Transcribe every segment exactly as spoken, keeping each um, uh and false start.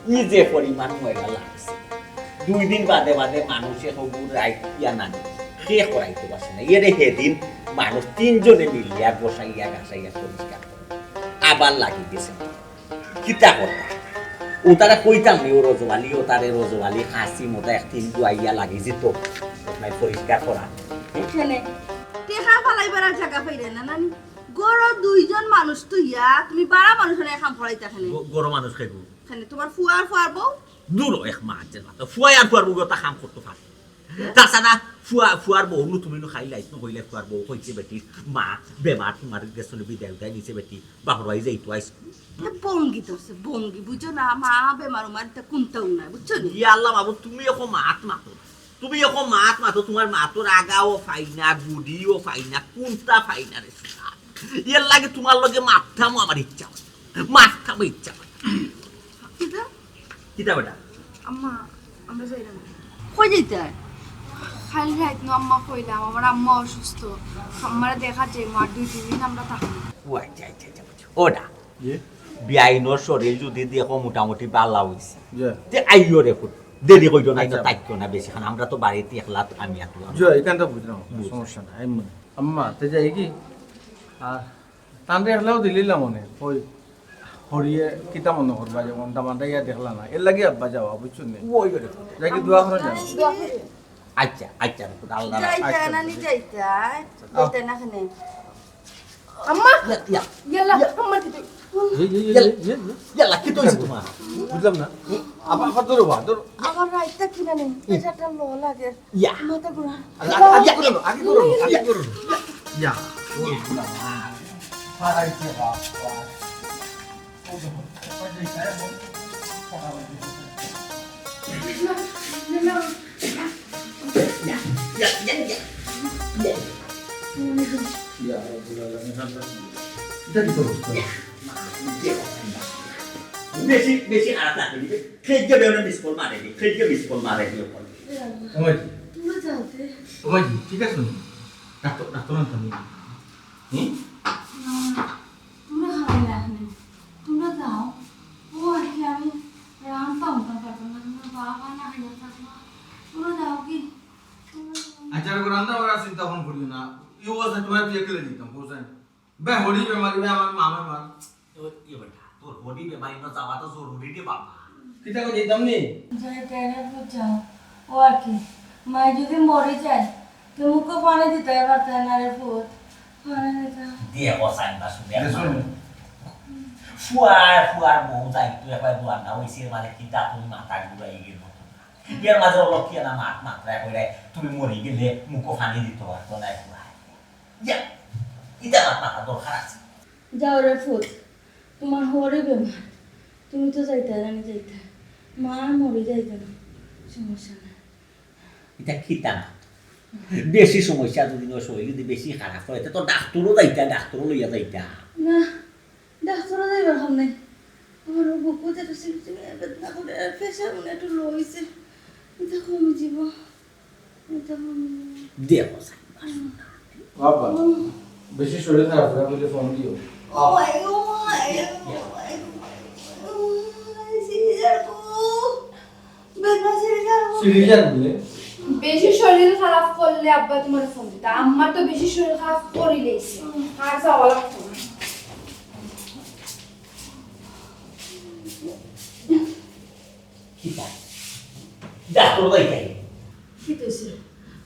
কি যে পরিমাণ ময়লা লাগছে। দুই দিন বাদে বাদে মানুষে হবু রাইত ইয়া না নি, কে করাইতে পারছে না। এরে হেদিন মানুষ তিনজনে মিলিয়া বসাইয়া গাছাইয়া পরিষ্কার করে। আবার লাগি গেছে। কিতা কথা? ও তারা কইতাম নি, ও রজবালি, ও তারে রজবালি, খাসি মোটা এক তিন দুয়াইয়া লাগি যেত। নাই পরিষ্কার করা। এখানে টেকা ফালাইবার আর জাগা পাইরে না, নানি? গরো দুইজন মানুষ তো ইয়া, তুমি বারা মানুষ অনে কাম করাইতা কেনে? গ-, গরো মানুষ খাইবো। কেনে, তোমার ফুয়ার ফুয়ার বউ? দূর এক মা আছে না, তো ফুয়াই আর ফুয়ার বউ ওটা কাম করতে পারে। তাছাড়া ফুয়া, ফুয়ার বউ নু তুমি নু খাইলাইছ নু কইলে ফুয়ার বউ কইছে বেটি, মা বেমার তোমার গেছে নু বিদায় উদায় নিছে বেটি, বাহরাই যাইতো আইস। এ বঙ্গি তো আছে, বঙ্গি, বুঝছো না? মা বেমার উমার তা কোনটাও নাই, বুঝছো নি? ইয়া আল্লাহ বাবু, তুমি এখন মাত মাতো। তুমি এখন মাত মাতো, তোমার মাতর আগাও পাই না, গুড়িও পাই না, কোনটা পাই না রে সোনা। এর লাগে তোমার লগে মাততামও আমার ইচ্ছা হয়। মাততামও ইচ্ছা হয়। কিতা? কিতা বেটা? আম্মা, আমরা যাইলাম। কই যাইতায়? কাইল রাইত নু আম্মা কইলাম, আমার আম্মা অসুস্থ। আম্মারে দেখা যাইমু, আর দুই তিন দিন আমরা থাকমু। ও আচ্ছা, আচ্ছা, আচ্ছা, বুঝছি। ওটা। জি। বিয়াইনর শরীর যদি দেখো মোটামুটি বালা হইছে। জি। তে আইও রে ফুত। দেরি কইরো না, আচ্ছা। তাইতো না বেশি খান। আমরা তো বাড়িত একলা আমি আর তুই। জি, এখানটা বুঝলাম। বুঝলাম। সমস্যা নাই। আমি মনে, আম্মা, তে যাই কি? আর তানরে একলাও দিলিলাম মনে। ওই হরিয়ে কিতা মনে করবা, যেমন দামান্দা ইয়া দেখলা না। এর লাগি আব্বা যাওয়া, বুঝছো নি? ওই করে। যাই কি দোয়া করো যাও। দোয়া করি। আচ্ছা, আচ্ছা, আল্লাহ যাইতা আচ্ছা, না, নি আচ্ছা। যাইতা। আহ। যাইতা না কেনে? আম্মা! ইয়া, ইয়া, ইয়াল্লা, ইয়া। আম্মা কি তুই? এই, এই, এই, ইয়াল্লা। এই, এই, এই। ইয়াল্লা, কিতা হইছে তোমার? বুঝলাম না। আবার, আবার ধরো বা, ধরো। আমার রাইতটা কিনা নেই, প্রেশারটা লো লাগে। ইয়া। মাথা ঘুরা। আগে, আগে, আগে করো, আগে করো, আগে করো। ইয়া। ও, বাবা। আর এই যে বাবা। বেশি, বেশি আরাম লাগবে। খেয়ে গিয়ে বেরোনো মিস কল মারে নি, খেয়ে গিয়ে মিস কল মারে নি ওখানে। ওই। তোমরা যাও তে। ওই, ঠিক আছে নি? ডাক্তার, ডাক্তার আনতাম নি। হুম? না, তোমরা খাবে না এখানে। তোমরা যাও। ও আর কি, আমি রান্না উঠা পারবো না। তোমরা বাবা না খাইয়া থাকবা। তোমরা যাও কি? তোমরা যাও। আচ্ছা, আমি রান্না করার চিন্তা ভাবনা করি না। এই অবস্থা তোমার তুই একলে দিতাম, বুঝলেন? বে, হরি বেমারি, বে আমার মা বেমার। ও, ইয়ে বেটা, তোর হরি বেমারি না যাওয়া তো জরুরি রে বাবা। কিতা কই দিতাম নি? যাই তাই রে বুঝা। ও আর কি? মাই যদি মরে যায়, তো মুখো পানি দিতে পারতে না রে পুত। পানি দিতে। দিয়ে বসাই না শুনে দে শুনে। ফুয়ার, ফুয়ার বউ যাই তুই একবার দোয়ার না, ওই সে মানে কিতা তুমি মাথা ঘুরাই গেল। এর মাঝে অলপ কি না মাত মাত্রা কইরায়, তুমি মরি গেলে মুখো পানি দিতে পারতো না ফুয়ায়। ইয়া, ইটা আমার মাথা দরকার আছে। যাও রে ফুত, তোমার হরি বেমার, তুমি তো যাইতায় না, আমি যাইতায়। মা মরি যাইতাম, সমস্যা নাই। ইটা কিতা না? বেশি সমস্যা যদি নয়, শরীর যদি বেশি খারাপ হয়, তে তো ডাক্তারও যাইতা, ডাক্তারও লইয়া যাইতা। না, ডাক্তারও যাইবার কাম নাই। আমার বুকও যেটা সিমসিমে বেদনা করে, আর প্রেশার মনে একটু লো হইছে। ইটা কমে যাব। ইটা কমে যাব। দেখো, বাবা, বেশি শরীর খারাপ হইলে ফোন দিও। ও মাই গো, মাই গো, মাই গো, মাই গো, মাই গো, সিরিয়াল গো। বেদনা সিরিয়াল গো। সিরিয়াল বলে? বেশি শরীর খারাপ করলে আব্বা তোমার ফোন দিতা। আম্মার তো বেশি শরীর খারাপ করিলেইছে। আর যাওয়া লাগতো না। কিতা? ডাক্তার ভাই কাই? কি কইছে?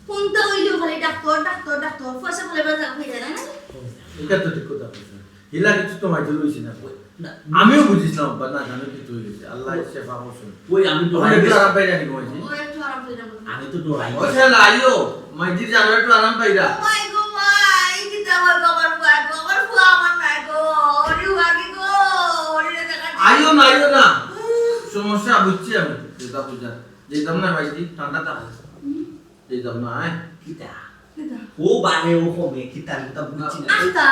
ফোনটা অইলেও খালি ডাক্তার, ডাক্তার, ডাক্তার। পয়সা ফালাইবার জাগা পাইরা না, না? ইটা তো ঠিক কথা কইছো। হিলা কিছু তো মাইজুর হইছে না। না। আমিও বুঝিছিলাম, আব্বা, না জানো কি তুই হইছে। আল্লাহ শেফা করছেন। ওই আমি তো ওরা একটু আরাম পাই না নি, কইছি। ও একটু আরাম পাই না, বলো। আমি তো ডরাই। ও শালা, আইও। মাইজি জানো একটু আরাম পাইরা। ও মাই গো মাই, কিতা আমার গো, আমার ফুয়া গো, আমার ফুয়া আমার নাই গো। ওরে ফুয়া কি গো, ওরে রে দেখা যায়। আইও না, আইও না। সমস্যা বুঝছি আমি। যেটা বুঝা। যেতাম না মাইজি, ঠান্ডা থাকে। হুম। যেতাম না, হ্যাঁ? কিতা? কিতা? ও বারে ও কমে, কিতা, কিতা বুঝছি না। আখতা,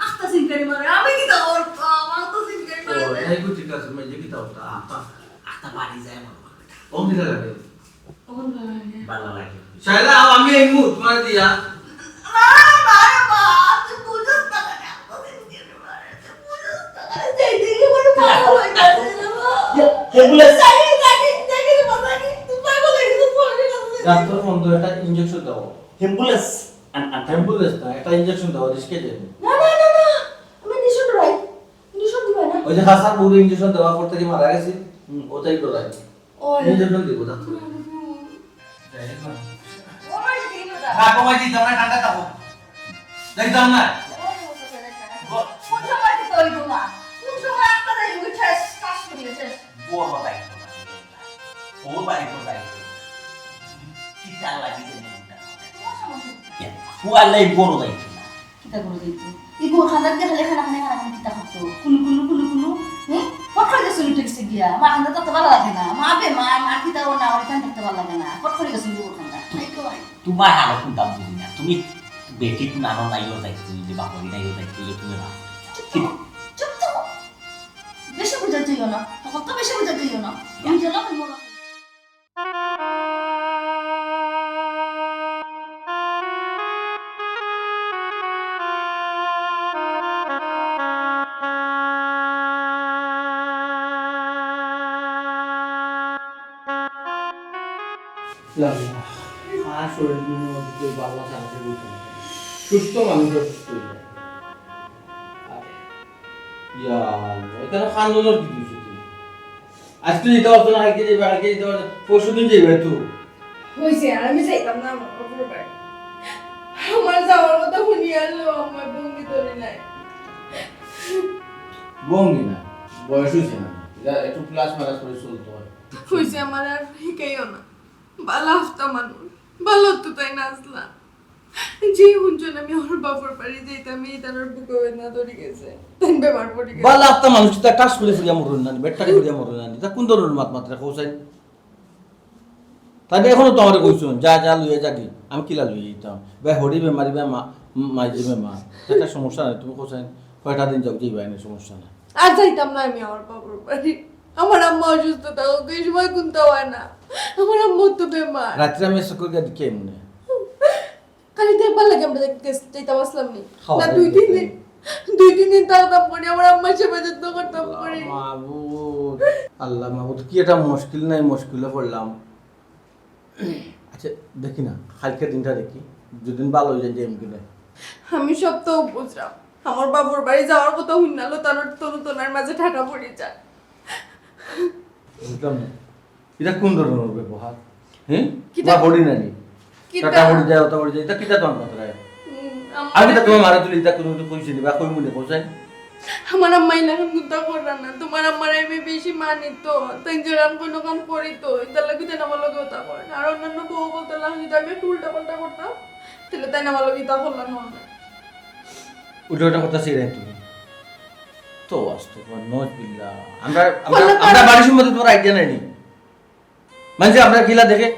আখতা সিনকারি মারে। আমি কিতা করতাম? আমার তো সিনকারি মারে। ও, এই গো, ঠিক আছে, মাইজি কিতা করতা? আখতা, আখতা বাড়ি যায় মনে হয়। ও কিতা লাগে? ও ভালো লাগে। ভালো লাগে। শাইলা, আও, আমি এই মুহূর্তে তোমার দিয়া। না, না, না, তুই বুঝছ না কেন? আখতা সিনকারি মারে, তুই বুঝছ না কেন? যেই দিকে বলে ভালো হয়ে যাচ্ছে রে বাবা। ইয়া, এগুলা ডাক্তার বন্ধু, একটা ইঞ্জেকশন দাও। অ্যাম্বুলেন্স আন-, আন-, অ্যাম্বুলেন্স না, একটা ইঞ্জেকশন দাও, রিস্কে যাই। না, না, না, না, আমি ইঞ্জেকশন ডরাই। ইঞ্জেকশন দিবা না? ওই যে হাসান বুড়ো ইঞ্জেকশন দেওয়ার পর থেকে মারা গেছে, হুম, ওটাই ডরাই। ওই। ইঞ্জেকশন দিব, ডাক্তার। হুম, হুম। যাই না। ও মাই দিল না। না, কমাই দিই, তোমরা ঠান্ডা থাকো। যাই দাও না। ওই, ও তো করে না। ব- কোন সময় দিতে হইব না? কোন সময় আপনাদের মুখে শেষ, কাজ করিয়ে শেষ? বড় দায়িত্ব না। ও বাড়ি তো দায়িত্ব। কিতা লাগি যে নেই না। তোমার সমস্যা কি? কে? ও আল্লাহ, এই বড় দায়িত্ব না। কিতা করে দিত? এই বউর খান্দাত গিয়া খালি খানা খানি, খানা খানি কিতা করতো? কুলু, কুলু, কুলু, কুলু। হুম? ফট করে গেছে উঠে গেছে গিয়া। মা খান্দাত থাকতে ভালো লাগে না। মা বেমার, মা কিতা ও না, ওর এখানে থাকতে ভালো লাগে না। ফট করে গেছে বউর খান্দাত। তাই তো হয়। তোমার হালত কিন্তু আমি বুঝি না। তুমি বেটি কোন আনো নাই ওর দায়িত্ব, যদি বাপরি নাই ওর দায়িত্ব, তুমি না। চুপ থাকো, চুপ থাকো। বেশি বুঝা যাইও না। তখন তো বেশি বুঝা যাইও না। আমি গেলাম, আমি মনে আল্লাহ, মা শরীর নিয়ে অত বাবা সাহায্য করতে হবে। সুস্থ মানুষ অসুস্থ হয়ে যায়। ইয়া আল্লাহ, এখানে কান্দনের কি দোষ হইছে? আজকে যেতে পারতো না, কালকে যাইবা, কালকে যেতে পারতো না, পরশু দিন যাইবা তো। হইছে, আর আমি যাইতাম না আমার বাপের বাড়ি। আমার যাওয়ার কথা শুনি আনলো, আমার ভঙ্গি ধরে নাই। ভঙ্গি না, বয়স হইছে না, এটা একটু প্লাস মাইনাস করে চলতে হয়। হইছে, আমার আর হিকাইও না। বালা আফতা মানুষ, বালা তো তাই নাচলা। যে হুনছন আমি আমার বাপর বাড়ি যাইতাম, এই তার বুকে বেদনা ধরে গেছে, তাই বেমার পড়ে গেছে। বালা আফতা মানুষ, তা কাজ করে ফিরিয়া মরুন না, বেটাকে ফিরিয়া মরুন না, তা কোন ধরনের মাত মাত্রা কৌশাই? তাই এখনো তো আমার কইছন, যা, যা লইয়া যাগি, আমি কিলা লইয়া যাইতাম? বে হরি বেমারি, বে মা-, মাইজি বেমার, একটা সমস্যা নাই, তুমি কৌশাই কয়টা দিন যাও, যাইবা, এনে সমস্যা নাই। আর যাইতাম না আমি আমার বাপর বাড়ি। আমার আম্মা অসুস্থ থাকো, এই সময় কোনটা হয় না। আমার আম্মা তো বেমার। রাত্রে আমি এসে করে দেখি মনে। খালি তো একবার লাগে আমরা যাইতে, যাইতাম আসলাম নি। খাওয়া না, দুই দাওয়া তিন দিন, দুই তিন দিন থাকতাম করি, আমার আম্মার সেবা যত্ন করতাম করি। মাবুদ, আল্লাহ মাবুদ, কি একটা মুশকিল নাই, মুশকিলে পড়লাম। আচ্ছা, দেখি না, কালকে দিনটা দেখি, দুদিন ভালো হয়ে যায় যে এমনি নয়। আমি সব তো বুঝলাম, আমার বাপর বাড়ি যাওয়ার কথা হুননালো, তার তনু তনার মাঝে ঠাটা পড়ে যায়। বুঝলাম না, এটা কোন ধরনের ব্যবহার? হ্যাঁ? কিতা? বা হরি নানি? কিতা? কাটা হরি যায়, ওটা হরি যায়, এটা কিতা তোমার কথা? উম, আম-, আমি তো তোমার মারা তুলি, এটা কোনো তো কইছি নি, বা কই মনে করছেন? আমার আম্মা ইলাখান কুন্তা কররা না, তোমার আম্মার আমি বেশি মানি তো, তাই যেরাম কোনো কাম করি তো, এটার লাগি তাই আমার লগে ওটা করে না। আর অন্যান্য বউ বলতে লাগে, যদি আমি একটু উল্টা পাল্টা করতাম, তাহলে তাই না আমার লগে এটা করলা না। উল্টা পাল্টা কথা শিখে তুমি। তো আস্তে কর, নজবিল্লা। আমরা, আমরা, বলো, আমরা বলো। বাড়ির সম্বন্ধে তোমার আইডিয়া নাই নি? মানষে আমরা কিলা দেখে?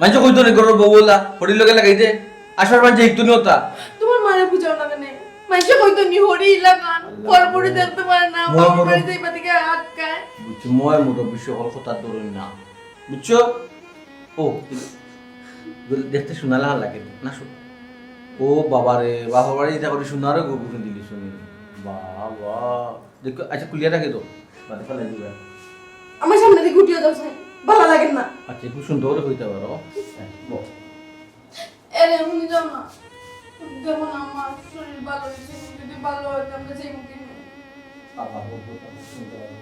মানষে কইতো নি ঘরর বউ ওলা, হরির লগে লাগাই দে। আসল মানষে হিকতো নি ওটা। তোমার মারে বুঝাও না কেনে? মানষে কইতো নি হরি ইলাখান, আল্লাহ। পরপুরি দেখতে পারে না, মনে বাবার করো। বাড়ি যাইবা দিকে আটকায়। বুঝছি, ময় মুরব্বি সকল কথা ধরুন না। বুঝছো? ও, দেখতে সোনালা লাগে না শু-, ও বাবা রে, বাবার বাড়ি ইটা করে সোনারও গো বুঝে দিলি শুনি। বাবা, দেখো, আচ্ছা, খুলিয়া রাখে তো, বাদে ফেলাই দিবা। আমার সামনে দিয়ে গুটিয়ে যাও, স্যার। ভালো লাগে না। আচ্ছা, একটু সুন্দর করে কইতে পারো। হ্যাঁ, বল। এরে, উনি যাও না। দেখো না, আমার শরীর ভালো হয়েছে, যদি ভালো হয়, তো আমরা যাইব কি না? বাবা, বলবো, তখন শুনতে হবে।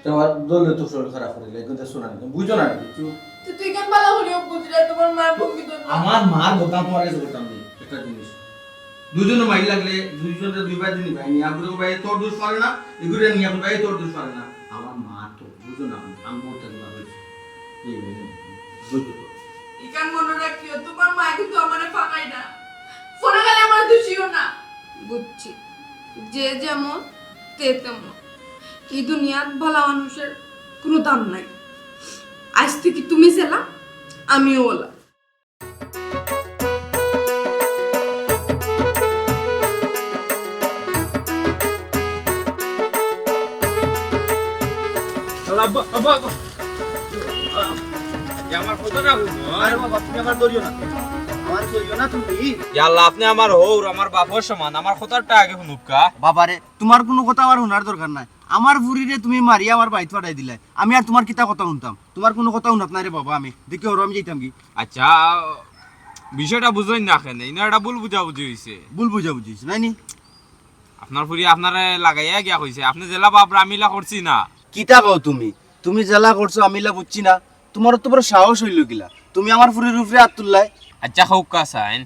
তোমার দলে তো শরীর খারাপ করে, এগুলো তো শোনা নেই, বুঝো না কিছু। তো তুই কেন ভালো করিও বুঝলে তোমার মার ভঙ্গি ধরবে? আমার মার বোতাম তোমার কাছে করতাম নেই, একটা জিনিস। দুজনে মাইর লাগলে, দুইজনে দুইবার দিনই ভাই নিয়ে, আগুরে ভাই তোর দোষ পারে না, এগুরে নিয়ে এখন ভাই তোর দোষ পারে না। আমার মা তো, বুঝো না, আমি বলতে পারি না, বুঝো। এই, এই, এই, বুঝো তো। ইখান মনে রাখিও, তোমার মা কিন্তু আমারে ফাঁকাই না। ফোনে খালি আমার দোষীও না। বুঝছি, যে যেমন, তে তেমন। এই দুনিয়াত ভালা মানুষের কোনো দাম নাই। আজ থেকে তুমি যেলা, আমিও ওলা। আব্বা, আব্বা, আব্বা। এই আমার কথা না হুনো। আরে বাবা, তুমি আমার ধরিও না। আমার ধরিও না তুমি। ইয়া আল্লাহ, আপনে আমার হউর, আমার বাপর সমান, আমার কথাটা আগে হুনুক্কা। বাবারে, তোমার কোনো কথা আমার হুনার দরকার নাই। আমার ফুরিরে তুমি মারিয়া আমার বাড়িত পাঠাই দিলায়, আমি আর তুমার কিতা কথা হুনতাম? তুমার কুনু কথা হুনাত নায় রে বাবা। আমি দেখি ওর আমি যাইতাম কি। আচ্ছা, বিষয়টা বুঝইন না কেনে, ইনো একটা ভুল বুঝাবুঝি অইছে। ভুল বুঝাবুঝি অইছে নায় নি? আপনার ফুরি আপনারে লাগাইয়া গিয়া কইছে, আপনে যেলা ভাবরা আমি ইলা করছি না। কিতা কও তুমি? তুমি যেলা করছো আমি ইলা বুঝছি না। তুমার অত বড় সাহস অইলো কিলা? তুমি আমার ফুরির উপরে আত তুললায়। আচ্ছা, কউক্কা চাইন,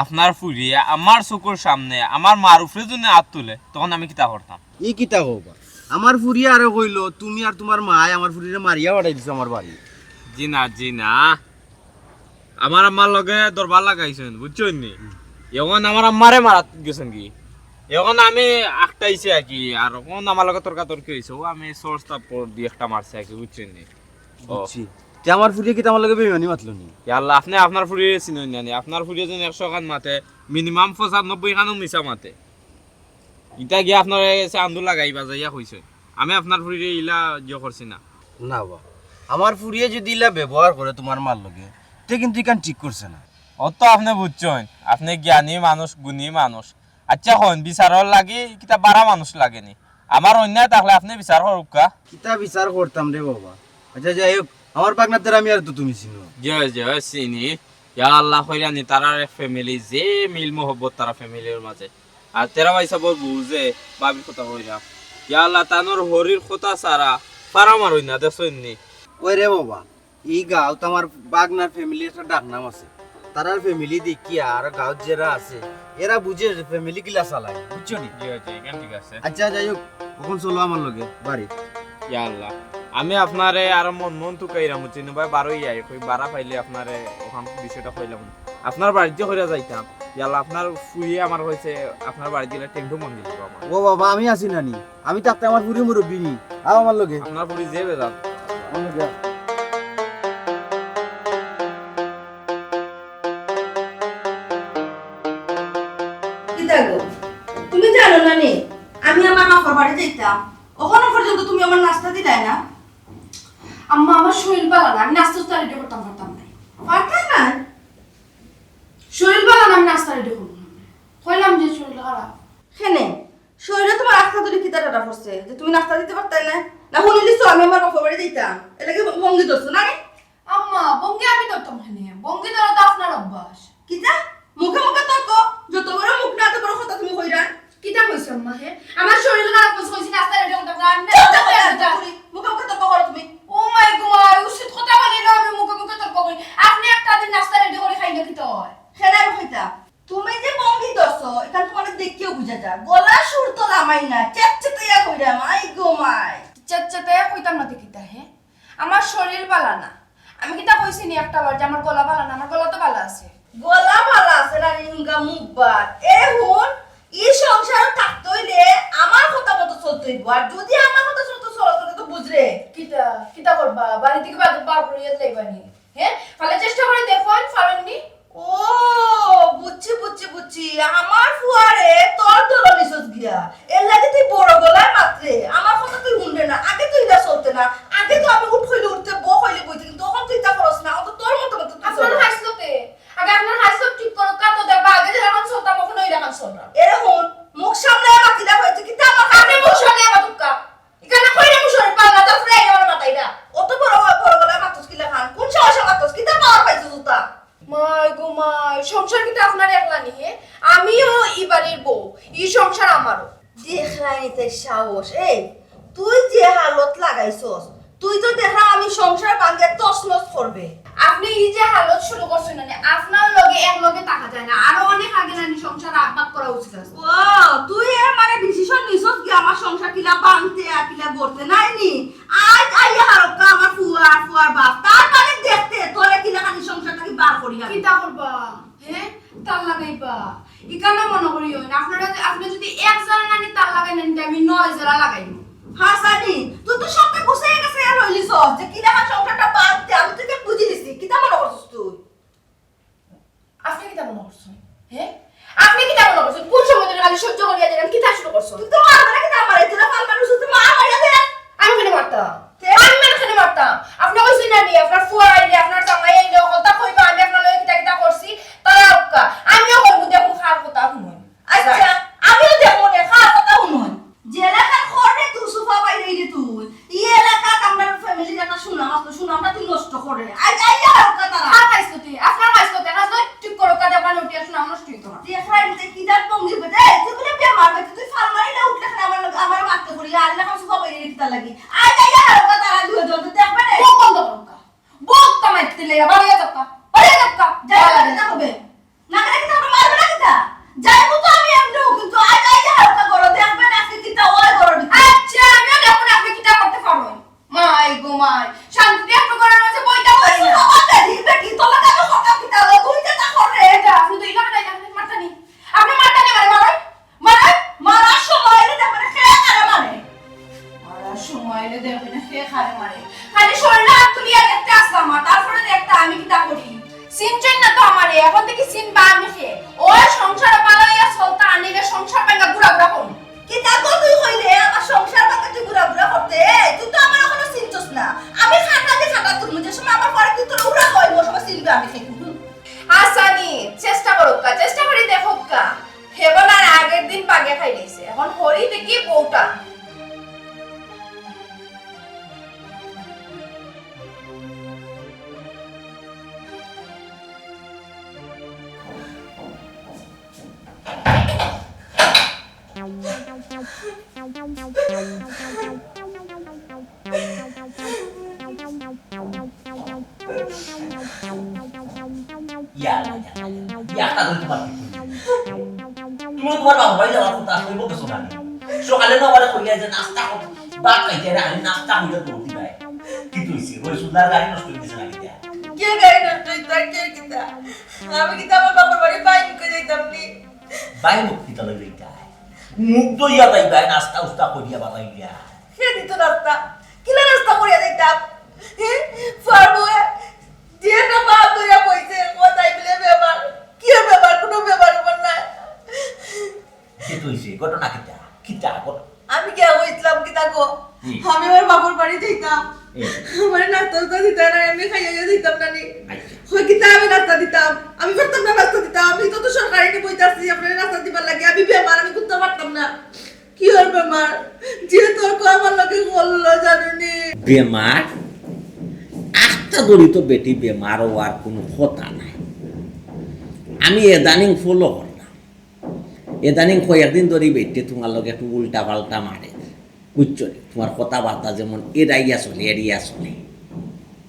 আপনার ফুরিয়ে আমার চকুর সামনে আমার মার উপরে যদি আত তুলে, তখন আমি কিতা করতাম? ই কিতা কও বা? আমার ফুরিয়ে আরো কইলো, তুমি আর তুমার মায় আমার ফুরিরে মারিয়া পাঠাই দিছো আমার বাড়ি। জি না, জি না। আমার আম্মার লগে দরবার লাগাইছইন, বুঝছইন নি? এখন আমার আম্মারে মারাত গেছইন কি? এখন আমি আটকাইছি আর কি, আর এখন আমার লগে তর্কাতর্কি অইছে, অউ আমি source তারপর দুই একটা মারছি আর কি, বুঝছইন নি? ও। বুঝছি। তে আমার ফুরিয়ে কিতা আমার লগে বেইমানি মাতলো নি? ইয়া আল্লাহ, আপনে আপনার ফুরিরে চিনইন না নি? আপনার ফুরিয়ে যেন একশো খান মাতে, minimum পঁচানব্বই খানও মিছা মাতে। ইতা গিয়া আপনার গেছে আন্দু লাগাই বাজাইয়া কইছে, আমি আপনার ফুরিরে ইলা ইয়ে করছি না। না বা, আমার ফুরিয়ে যদি ইলা ব্যবহার করে তুমার মার লগে, তে কিন্তু ইখান ঠিক করছে না। অত আপনে বুঝছইন, আপনে জ্ঞানী মানুষ, গুণী মানুষ। আচ্ছা কইন, বিচারর লাগি কিতা বাড়া মানুষ লাগে নি? আমার অন্যায় থাকলে আপনে বিচার করউক্কা। কিতা বিচার করতাম রে বাবা? আচ্ছা যাই হোক, আমার ভাগনার দ্বারা আমি আর তো তুমি চিনো। জি অয়, জি অয়, চিনি। ইয়া আল্লাহ, কইরা নি তারার এক family, যে মিল মহব্বত তারা family-র মাঝে। আর তেরা ভাই সাবর বউ যে ভাবির কথা কইরা। ইয়া আল্লাহ, তানর হরির কথা ছাড়া ফারা মারইন না, দেখছইন নি? ওই রে বাবা, ই গাঁওত আমার ভাগনার family-র একটা ডাকনাম আছে। তারার family দেখিয়া আর গাঁওত যেরা আছে, এরা বুঝে যে family কিলা চালায়, বুঝছো নি? জি, জি, ইখান ঠিক আছে। আচ্ছা, যাই হোক, অখন চলো আমার লগে বাড়ি। ইয়া আল্লাহ, আমি আপনারে আর মন মন তুকাইরাম, চিনু ভাই, বারোই আই, কই বারা পাইলে আপনারে অখান বিষয়টা কইলাম। আপনার বাড়িত যে কইরা যাইতাম, ইয়া আল্লাহ, আপনার ফুয়ে আমার কইছে, আপনার বাড়িত গেলে টেংটু মন দিল আমার। ও বাবা, আমি আছি না নি? আমি থাকতে আমার ফুরি মুরব্বি নি। আও আমার লগে। আপনার ফুরি যে বেজান। আমার লগে আও। কিতা গো? তুমি জানো না নি? আমি আমার বাপর বাড়ি যাইতাম। অখনো পর্যন্ত তুমি আমার নাস্তা দিলায় না। আম্মা, আমার শরীর ভালা না, আমি নাস্তা উস্তা ready করতাম পারতাম না। পারতায় না? শরীর ভালা না, আমি নাস্তা ready করবো না। কইলাম যে শরীর খারাপ। কেনে? শরীরে তুমার আজকা ধরি কিতা টাটা পড়ছে যে তুমি নাস্তা দিতে পারতায় না? না হুনিলিছো আমি আমার বাপর বাড়ি যাইতাম, এর লাগি ভঙ্গি ধরছো না নি? আম্মা, ভঙ্গি আমি ধরতাম কেনে? ভঙ্গি ধরা তো আপনার অভ্যাস। কিতা? মুখে মুখে তর্ক, যত বড় মুখ না, অত বড় কথা তুমি কইরায়। কিতা কইছো আম্মা, হে? আমার শরীর খারাপ কইছি, কইছি নাস্তা ready করতাম না, আমি চুপ থাকো, নাস্তা ready একদম করতাম। মুখে মুখে তর্ক করো তুমি। ও মাই গো মাই, উচিত কথা বলি না, আমি মুখে মুখে তর্ক করি। আপনে একটা দিন নাস্তা ready করি খাইলে কিতা অয়? কেনে আমি খাইতাম? তুমি যে ভঙ্গি ধরছো, ইখান তুমারে দেখিয়াউ বুঝা যায়। গলার সুর তো লামাই না, চেতচেতাইয়া কইরা, মাই গো মাই। চেতচেতাইয়া কইতাম না তে কিতা, হে? আমার শরীর ভালা না। আমি কিতা কইছি নি একটা বার যে আমার গলা ভালা না? আমার গলা তো ভালা আছে। গলা ভালা আছে না রে, হুঙ্গা মুখ বার। এ হুন, ই সংসারো থাকতে অইলে আমার কথা মতো চলতে অইবো। আর যদি আমার কথা চলতে চলো, তাইলে তো বুঝরে। কিতা, কিতা করবা? বাড়ি থাকি বার, বার করিয়া দিলাইবা নি? হে? ফালে চেষ্টা করি দেখো, পারইন নি? ও, বুঝছি, বুঝছি, বুঝছি। আমার ফুয়ারে তোর দলো নিছস গিয়া। এর লাগি তুই বড় গলায় মাতরে। আমার কথা তুই হুনরে না। আগে তুই ইলা চলতে না। আগে তো আমি উঠ কইলে উঠতে, বও কইলে বইতে, কিন্তু অখন তুই ইতা করস না। অখন তো তোর মতো মতো তুই আপনার চলস। হাসলতে, আগে আপনার হাসলত ঠিক করো, কা তো দেখবা, আগে যেরকম চলতাম, অখন ওই রকম চলরাম। এরে হুন, মুখ সামলাইয়া মাতিলা কইতে, কিতা আমার আপনি মুখ সামলাইয়া মাতুক্কা। ইখান কইরে মুশারফ পাল্লা, তারপরে আইয়া আমার মাথায় দা। অত বড়, বড় গলায় মাতস কিলা খান? কোন সাহসে মাতস? কিতা পাওয়ার পাইছস তুতা? মাই গো মাই, সংসার কিতা আপনার একলা নি, হে? আমিও ই বাড়ির বউ, ই সংসার আমারও। দেখরায় নি তার সাহস। এই, তুই যে হালত লাগাইছস, তুই তো দেখরাম আমি সংসার ভাঙ্গিয়া তছনছ করবে। আপনে ই যে হালত শুরু করছইন না নি, আপনার লগে এক লগে থাকা যায় না। আরো অনেক আগে না নি সংসার আগ ভাগ করা উচিত আছিল। ও, তুই এর মানে decision নিছস কি আমার সংসার কিলা ভাঙতে আর কিলা গড়তে, নায় নি? আইজ আইয়া হারকা আমার ফুয়া আর ফুয়ার বাপ, তার মানে দেখতে তোরে কিলা খালি সংসার থাকি বার করি আমি। কিতা করবা? হে? তার লাগাইবা? ইখান মনো করিও না। আপনারা যে, আপনে যদি এক জেরা না নি তার লাগাইন না নি, আমি নয় জেরা লাগাইমু। হাছা নি? তুই তো সবটা গুছাইয়া গাছাইয়া লইলিছস যে কিলা খান সংসারটা ভাঙতে, আমি তোরে বুঝি দিছি। কিতা মনো করছস তুই? আপনে কিতা মনো করছইন? হে? আপনে কিতা মনো করছইন? কোন সময় ধরি খালি সহ্য করিয়া যাইরাম? কিতা শুরু করছইন? তুই তো মারবে না, কিতা মারে? তুই না পারবে না, তুই তো মার মারিয়া দে। আমি কেনে মারতাম? তে? আমি মানে কেনে মারতাম? আপনে কইছইন না নি, আপনার ফুয়া আইলে, আপনার জামাই আইলে, হকলতা কইবা, আমি আপনার লগে কিতা কিতা করছি, তারা উক্কা। আমিও কইমু, দেখমু কার কথা হুনইন। আচ্ছা, আমিও দেখমু নে, কার কথা হুনইন। যেলাখান খড় রে তুই সুফা করে। আই, আই, আই, ওর কথা না। হ্যাঁ, খাইছ তো তুই। আপনার খাইছ তো, খাইছ তো, ঠিক করো, কাজে আপনার উঠে আসুন, আমরা নষ্ট হইতো না। তুই এখন আইতে কি জাত পঙ্গি বেটা? এই, তুই বলে বিয়া মারবে, তুই ফাল মারি না উঠলে এখানে আমার লগে, আমার মারতে করি। আর না খামসু বাবা এই কিতা লাগি। আই, আই, আই, ওর কথা না, দুই জন তো দেখবে না। মুখ বন্ধ করো কা। মুখ তো মারতে লেগে, বাড়িয়ে যাও কা। বাড়িয়ে যাও কা। যাই, বাড়িয়ে যাও। হবে। না করে কি তোমরা মারবে না কিতা? যাইবো তো আমি এমনিও, কিন্তু আজ আইয়া হালকা করো, দেখবেন আজকে কিতা ওই করো দিতে। আচ্ছা, আমিও দেখবো না আপনি কিতা করতে পারো। মাই গো মাই, শান্তিতে একটু ঘরের মাঝে বইটা তাই বসে না। বাবা, বেটি, বেটি, তোমরা কেন কথা কিতা হলো? তুই যেটা করে। এটা আপনি তো এইভাবে তাই না, আপনি মারতে নেই। আপনি মারতে নেই, মানে মারো, মারো। মারার সময় এলে দেখবেন কে কারে মারে। মারার সময় এলে দেখবেন কে কারে মারে। খালি শরীরে হাত তুলিয়া দেখতে আসলাম, আর তারপরে দেখতে আমি কিতা করি। চিনছইন না তো আমারে, এখন থেকে চিনবা আমি কে। ওই সংসার বানাইয়া চলতা আনিলে সংসার ভাঙ্গা ঘুরা ঘুরা করুন। কিতা গো তুই কইলে আমার সংসার ভাঙ্গা তুই ঘুরা ঘুরা করতে? এই, তুই তো আমার এখনো চিনছস না। আমি খাটা দি খাটা তুলমু, যে সময় আমার পরে তুই তোর উড়া কই, ওই সময় চিনবে আমি কে। আসানি, চেষ্টা করুক কা, চেষ্টা করি দেখুক কা। হেবলার আগের দিন বাগে খাই নিছে, এখন হরি দেখি বউটা। ইয়া, ইয়া, ইয়া, ইয়া, তা তুমি তোমার কি করবে? তুমি তোমার বাবা বাড়ি যাওয়ার কথা কইবো কিছু না। সকালে না আমারে কইয়া যে নাস্তা কর, ভাত খাইতে না, আমি নাস্তা কইলে দৌড় দিবায়। কি তুইছে? ওই সুন্দর গাড়ি নষ্ট হয়ে গেছে নাকি দিয়া? কে গাড়ি নষ্ট হইতো আর কে কিতা? আমি কিতা আমার বাবার বাড়ি বাই মুখে যাইতাম নি? বাই মুখ কিতা লই যাইতায়? মুখ ধইয়া যাইবায়, নাস্তা উস্তা করিয়া বাজাই দিয়া। কে দিত নাস্তা? কিলা নাস্তা করিয়া দিতাম? হে? ফার্মে যে একটা বাপ ধরিয়া বইছে, ও তাই বলে ব্যাপার। কি ব্যাপার? কোনো ব্যাপার ওপর না। কি তুইছে? ঘটনা কিতা? কিতা ঘটনা? আমি গিয়া কইছিলাম কিতা গো? হুম। আমি আমার বাবার বাড়ি যাইতাম। হুম। আমারে নাস্তা উস্তা দিতা না, আমি খাইয়া যাইতাম না নি। আচ্ছা। কই কিতা আমি নাস্তা দিতাম? আমি পারতাম না নাস্তা দিতাম। আমি তো, তো সরকারি নি বইতাছি, আপনারে নাস্তা দিবার লাগি। আমি বেমার, আমি করতে পারতাম না। কি ওর বেমার? যে তর্ক আমার লগে করলো, জানো নি? বেমার? আস্তা ধরি তো বেটি বেমার অওয়ার কোনো কথা নাই। আমি এদানিং ফলো করলাম। এদানিং কয়েকদিন ধরি বেটিয়ে তোমার লগে একটু উল্টা পাল্টা মারে। বুঝছো নি? তোমার কথাবার্তা যেমন এড়াইয়া চলে, এড়িয়া চলে।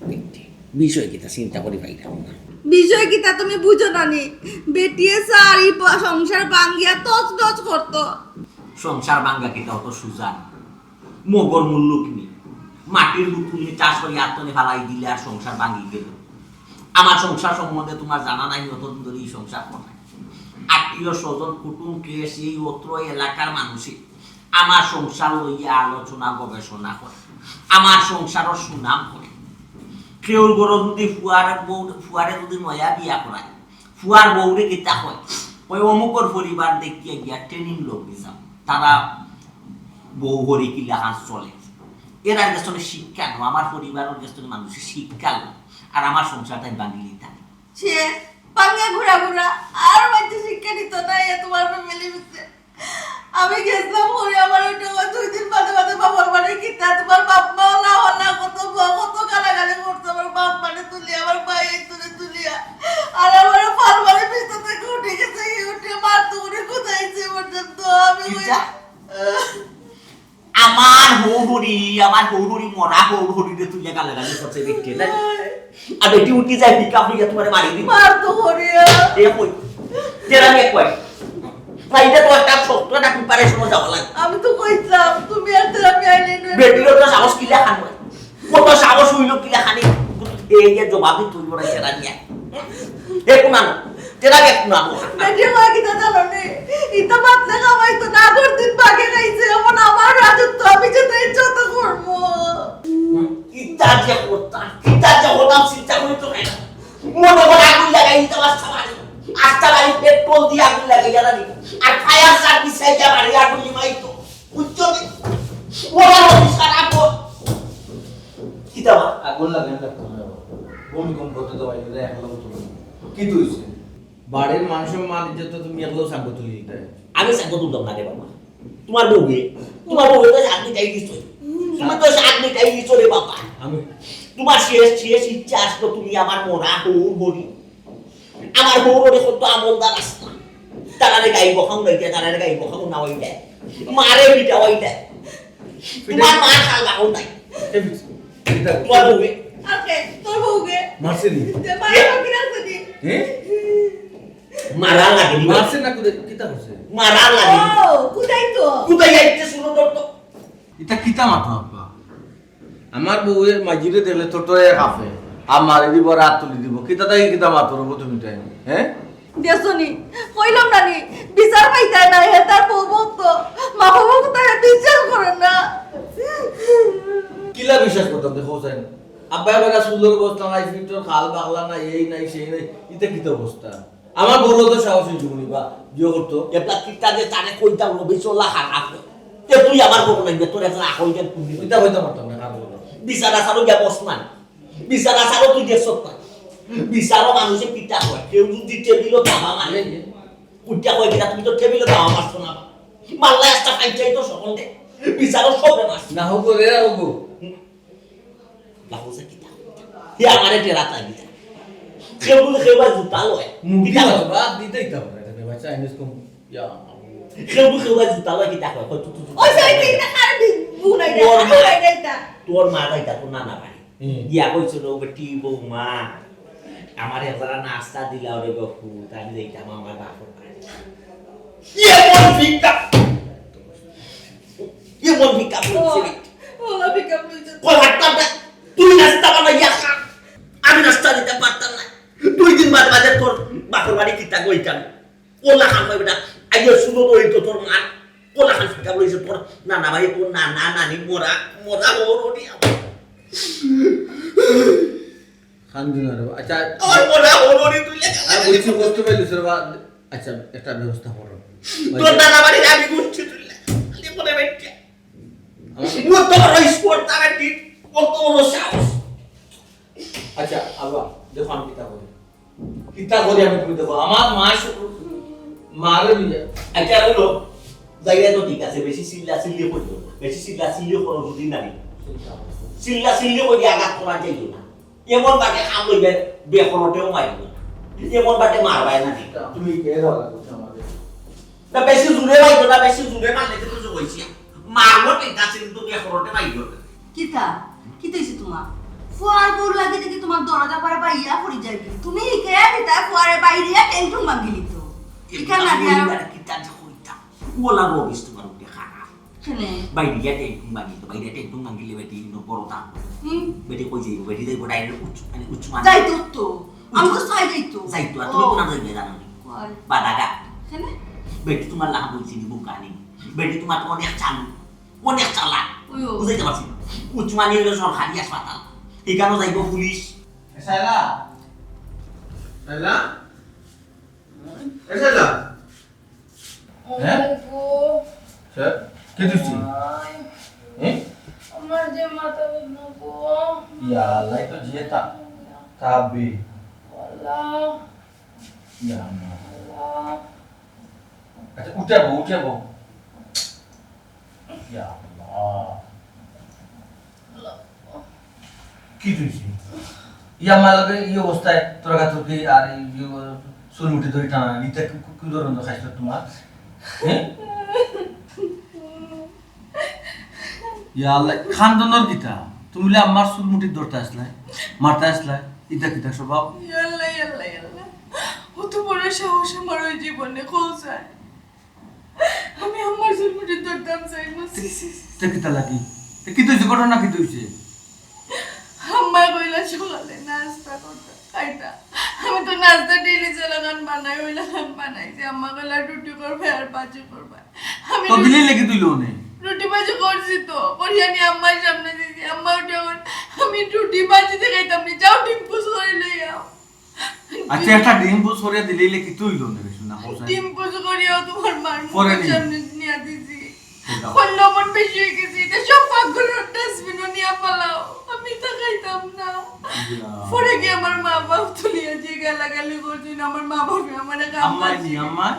বেটি, বিষয় কিতা চিন্তা করি পাইলাম না। বিষয় কিতা তুমি বুঝো না নি? বেটিয়ে সারি প-, সংসার ভাঙ্গিয়া তছনছ করতো। সংসার ভাঙ্গা কিতা অত সুজা না? মগর মুল্লুক নি। মাটির পুতুল নি চাষ করি আত্মনে ফালাই দিলে আর সংসার ভাঙ্গি গেল। আমার সংসার সম্বন্ধে তোমার জানা নাই, অতদিন ধরে এই সংসার করে। আত্মীয় স্বজন, কুটুম, কেশ, এই অত্র এলাকার মানুষে আমার সংসার লইয়া আলোচনা গবেষণা করে, আমার সংসারর সুনাম করে। কেউর ঘরো যদি ফুয়ার বউ, ফুয়ারে যদি নয়া বিয়া করায়, ফুয়ার বউরে কিতা কয়? কয়, "অমুকর পরিবার দেখিয়া গিয়া training লও, বুঝাও। তারা বউ হরি কিলাখান চলে।" এরার গেছ থনে শিক্ষা নেও, আমার পরিবারর গেছ থনে মানুষে শিক্ষা নেও। আর আমার সংসারটা আমি ভাঙিলিতা। শেষ, ভাঙিয়া ঘুরা ঘুরা, আর বাড়িতে শিক্ষা নিত না, এ তোমার ফ্যামিলি বুঝছে। আমি গেছিলাম ঘুরে, আমার ওইটা ওই দুই দিন বাদে বাদে বাবার বাড়ি কিতা, তোমার বাপ মাও না হলা, কত ব-, কত গালাগালি করতো আমার বাপ মানে তুলি, আমার ভাই এই তুলে তুলিয়া। আর আমার ফাল মানে বিছনা থেকে উঠে গেছে, এই উঠে মার তো উঠে কোথায় যে পর্যন্ত আমি ওই কিতা? আমার হৌহুরি, আমার হৌহুরি মরা হৌহুরিরে তুলিয়া গালাগালি করছে দেখতে না? আর বেটি উঠি যায়, পিক আপ হইয়া তোমারে মারি দিবো। মার তো হরিয়া। এ কই? তেরা নিয়ে কই? না, এটা তো একটা শক্ত একটা প্রিপারেশনও যাওয়া লাগে। আমি তো কইতাম, তুমি আর তেরা নিয়ে আইলে না। বেটিরও তো সাহস কিলা খান হয়। কত সাহস হইল কিলা খানি? এই যে জবাবি তুই ওরা তেরা নিয়ে। এ কোন আনো? তেরা কে কোন আনো? বেটি মা কিতা জানো নি? ইতা মাতলে খাওয়াই তো না, আগর দিন বাগে খাইছে, এখন আমার রাজত্ব, আমি যেটা ইচ্ছা তা করবো। ইতা যে করতাম, ইতা যে হতাম চিন্তা করি তো নাই। মনে করে আগুন লাগাই দিতে পারতাম আর। আস্তা বাড়ি পেট্রোল দিয়ে আগুন লাগাই জ্বালানি। আর ফায়ার সার্ভিস আইয়া বাড়ি আগুন নিমাইতো। বুঝছো নি? ওরা নদী সারা পথ। কিতা বা? আগুন লাগাই লাগতো না বাবা। ভূমিকম্প তো দবাই দিলে এখন লোক তুলে। কি তুইছে? বাড়ির মান সম্মান ইজ্জত তো তুমি একলাও সাঙ্গ তুলি দিতে। আমি সাঙ্গ তুলতাম না রে বাবা। তোমার বউয়ে, তোমার বউয়ে তো হাত মিটাই দিছো। তুমি তো হাত আমি তাই নিচরে বাবা। আমি তোমার শেষ, শেষ ইচ্ছা আসলো তুমি আমার মরা হৌর হরি। আমার হৌর হরি কত আমলদার আসলা। তারারে গাইব খাও নাই, তারারে গাইব খাও না হইলে। মারে পিটা হইলে। তোমার মা খাল বাহন নাই। এ, পিটা। তোমার বউয়ে। আজকে তোর বউকে। মারছে নি? যে মারা এ? বাকি রাখছে নি? এ? মারা লাগেনি। মারছে না, কোথায়? কিতা করছে? মারা লাগেনি। ও, কোথায় তো? কোথায় যাইতে শুনো তো? ইতা কিতা মাতো আব্বা? আমার বউয়ে মাইজিরে দেখলে তো তো এক আপে। আর মারি দিব, রাত তুলি দিব। কিতা তাই কিতা মাতো রবো তুমি তাই? হ্যাঁ? দেখছো নি? কইলাম না নি? বিচার পাইতা না, হে তার বউ ভক্ত। মা বাবা কোথায় বিশ্বাস করেন না। কিলা বিশ্বাস করতাম দেখো চাই না। আব্বা এবার চুলোর বস্তা নাই, ফিটর খাল বাংলা নাই, এই নাই, সেই নাই। ইতা কিতা অবস্থা? আমার বউর তো সাহস হইছে বলি বা, বিয়ে করতো। এবলা কিতা যে তারে কইতাম, রবি চলা খারাপ। এ তুই আমার বউ লাগবে, তোর একটা আখল জ্ঞান কোন দিকে? ইতা হইতে পারতাম না, কার বউ? বিচার আচারও গিয়া বস না। বিচার আচারও তুই গেছ না। বিচারও মানুষে পিটা হয়। কেউ যদি টেবিলও দাবা মারে, এই, এই। উঠা কয় কিনা, তুমি তো টেবিলও দাবা মারছো না। মারলে একটা খাই চাই তো সকলকে। বিচারও সবে মারছে। না হোক, এরা হোক। বাহুজা কিতা? হে আমারে ডেরা তাই দিতা। কেউ বলে কেউ বা জুতা লয়। মুদি কিতা লয়? বাবা, দিতেই তো পারে, এটা ভাই, চাইনিজ কম। ইয়া, কেউ বলে কেউ বা জুতা লয়, কিতা কয়? কয়, তু, তু, তু, ওই যে, ওই যে, এটা কার বি-, বুনাই দেয়, তোর মা, বুনাই দেয় এটা। তোর মা যাইতা, তোর নানা বাড়ি। হুম। গিয়া কইছিল, "ও বেটি, বৌমা, আমারে যারা নাস্তা দিলা ওরে গো ফুত, আমি যাইতাম আমার বাপর বাড়ি।" এমন ভিক্ষা, এমন ভিক্ষা ও, বলছে। ও, ভিক্ষা বলছে। কয় হাতটা দে, তুই নাস্তা বানাইয়া খা, আমি নাস্তা দিতে পারতাম না। দুই দিন বাদে বাদে তোর বাপর বাড়ি কিতা কইতাম। ওলা খান কয় বেটা, আইও শুনো তো, এই তো তোর মা। ওলা খান কিতা বলেছে তোর নানা ভাই, তোর নানা নানি মরা, মরা হরনি আমার। খান দিন আরে, আচ্ছা। আমার মরা হরনি তুই লেখা আমি বুঝছি, কষ্ট পাইলিস রে বা। আচ্ছা, একটা ব্যবস্থা করো। তোর নানা বাড়ির আমি গুনছি তুই লেখা। খালি মনে বেটা। আমার ও তো বড় স্পোর্ট তারা কি? ও তো বড় সাহস। আচ্ছা, আব্বা, দেখো আমি কিতা করি। কিতা করি আমি, তুমি দেখো, আমার মা শু-, মারে নিয়ে। আচ্ছা, হলো, যাইয়া তো ঠিক আছে, বেশি চিল্লা চিল্লি করো না। বেশি চিল্লা চিল্লি করো যদি না নি। চিল্লা চিল্লি করি আঘাত করা যাইতো না। এমন বাটে কাম লইবে, বেখরটেও মারিব। এমন বাটে মারবায় না নি। তুমি কে ধরা করছো আমাদের? না, বেশি জোরে মারিও না, বেশি জোরে মারলে কিন্তু জোর হইছে। মারবো ঠিক আছে, কিন্তু বেখরটে মারিও না। কিতা? কিতা হইছে তোমার? ফুয়ার বউর লাগি দেখি তোমার দরজা পাড়া বাইয়া পড়ি যাইবি। তুমি হিকাইয়া দিতা ফুয়ারে বাইরিয়া টেংটুং ভাঙ্গিলি তো। ইখান না দিয়া আর কিতা যে কইতাম। ওলা রবিস তোমার উপরে খারাপ। কেনে? বাইরিয়া টেংটুং ভাঙ্গিলি তো, বাইরিয়া টেংটুং ভাঙ্গিলে বেটি ইনো বড় দাম। হুম। বেটি কই যাইব? বেটি যাইব ডাইরেক্ট উচ্চ, মানে উচ্চ মানে। যাইতো তো। আমি তো চাই যাইতো। যাইতো, আর তুমি ও। কোন যাইবে জানো নি? কই? বাদাগা। কেনে? বেটি তোমার লাহা বলছি নি বুকানি। বেটি তোমার তো অনেক চালু, অনেক চালাক। ওই ও। বুঝাইতে পারছি না। উসমানী হইল সরকারি হাসপাতাল, এখানেও যাইব পুলিশ। এ শালা, শালা, এ শালা। হ্যাঁ? ওগো। স্যার, কে তুই? আয়। হ্যাঁ? আমার যে মাথা ব্যথা গো। ইয়া আল্লাহ, তো যে তা-, তাবি। আল্লাহ। ইয়া আল্লাহ। আল্লাহ। আচ্ছা, উঠে বউ, উঠে বউ। ইয়া আল্লাহ। কি তুইছি? ইয়া মালকে এই অবস্থায় তোর কাছে কি আর এই যে চুল মুঠি ধরে টানা, এটা কি, কি, কি ধরনের খাইছ তোমার? হ্যাঁ? ইয়া আল্লাহ, খান্দনর কিতা? তুমি বলে আমার চুল মুঠি ধরতে আসলে, মারতে আসলে, এটা কিতা স্বভাব? ইয়াল্লা, ইয়াল্লা, ইয়াল্লা। অত বড় সাহস আমার ওই জীবনে কোথায়? আমি আমার চুল মুঠি ধরতাম চাই না। তে কিতা লাগি? তে কি তুইছে? ঘটনা কি তুইছে? আম্মা কইলা সকালে নাস্তা করতাম, খাইতাম। আমি তো নাস্তা ডেইলি যেলাখান বানাই, ওইলাখান বানাইছি। আম্মা কইলা রুটি করবে আর ভাজি করবে। আমি তো রুটি দিলে লেগে তুইলো নে। রুটি ভাজি করছি তো, করিয়া নিয়া আম্মার সামনে দিছি। আম্মা উঠে আমার, আমি রুটি ভাজি দেখাইতাম নি, যাও ডিম পোচ করে লই আও। আচ্ছা, একটা ডিম পোচ করিয়া দিলে লেগে তুইলো নে, বেশি না, হোসেন। ডিম পোচ করিয়াও তোমার মার পরে মুখের নি। সামনে নিয়া দিছি। দাও। কই লবণ বেশি হয়ে গেছে, এটা সব পাকঘরের ডাস্টবিনও নিয়া ফালাও। আমি তো খাইতাম না। ইয়া। পরে গিয়া আমার মা বাপ তুলিয়া যে গালাগালি করছেন, আমার মা বাপে আমার কাম আম্মাই নি, আম্মাই?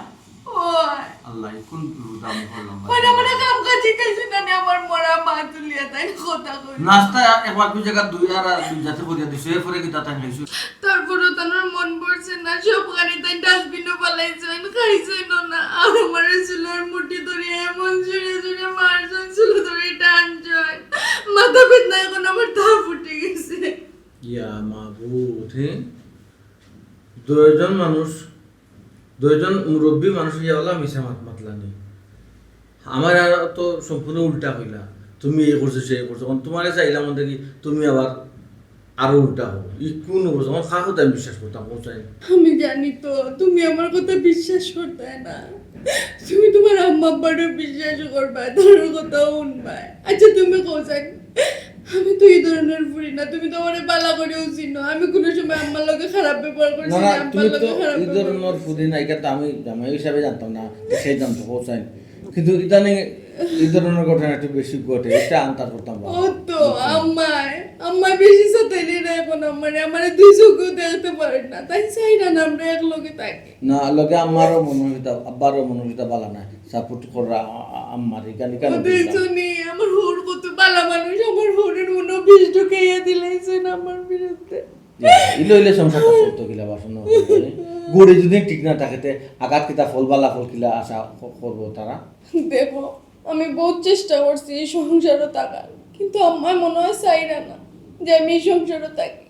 আল্লাহ, কোন রোজা আমি করলাম? মানে, মানে, কাম কাজ শিখাইছে না নে, আমার মরা মা তুলিয়া তাই কথা কই। নাস্তা একবার দুই জায়গা দুই আর, আর দুই জাতি করিয়া দিছে, এরপরে কিতা তাই খাইছো? তারপরও তার মন ভরছে না, সব খানি তাই ডাস্টবিনও ফালাইছইন, খাইছইন না। আর আমারে চুলার মুঠি ধরিয়া এমন জোরে জোরে মারছইন, চুলা ধরি টানছইন। মাথা বেদনা এখন আমার তা ফুটি গেছে। ইয়া মাবুদ, হে? দুইজন মানুষ, দুইজন মুরব্বী মানুষ ইয়া ওলা মিছা মাত মাতলানি। আমার আর তো সম্পূর্ণ উল্টা কইলা। তুমি এই করছো, সেই করছো। এখন তোমারে চাইলাম দেখি তুমি আবার আরো উল্টা হও। ই কোন অবস্থা? আমার কার কথা আমি বিশ্বাস করতাম, কোন চাই? আমি জানি তো, তুমি আমার কথা বিশ্বাস করতায় না। তুমি তোমার আম্মা আব্বারও বিশ্বাস করবায়, তারার কথাও হুনবায়। আচ্ছা, তুমি কও চাই, আমি তো এই ধরনের ফুরি না, তুমি তো আমারে বালা করিও চিনো। আমি কোনো সময় আম্মার লগে খারাপ ব্যবহার করছি না, না, না, আব্বার তুমি তো লগে খারাপ এই ব্যবহার ধরনের করছি। ফুরি না, এটা তো আমি জামাই হিসাবে জানতাম না, তো সেই জানতো, কও চাই। কিন্তু ইদানিং এই ধরনের ঘটনা একটু বেশি ঘটে, এটা আন্তার করতাম না। ও তো, আম্মায়, আম্মায় বেশি সতাইলে না এখন আমারে, আমারে দুই চোখেও দেখতে পারেন না, তাই চাই না, না আমরা এক লগে থাকি। না, লগে আমারও মনে হয় তা, আব্বারও মনে হয় তা বালা না, সাপোর্ট করা আ-, আ-, আম্মার এখানে কেন ও তো বুঝলাম? শুনি, আমার হউর কত বালা মানুষ, আমার হউরের মনে বিষ ঢুকাইয়া দিলাইছেন আমার বিরুদ্ধে। ইয়া, ইলে ইলে সংসারটা চলতো কিলা বাসন না করতে? গড়ি যদি ঠিক না থাকে, তে আঘাত কিতা ফল বালা ফল কিলা আশা ক-, করবো তারা? দেখো, আমি বহুত চেষ্টা করছি এই সংসারও থাকার, কিন্তু আমার মনে হয় চাইরা না যে আমি এই সংসারও থাকি।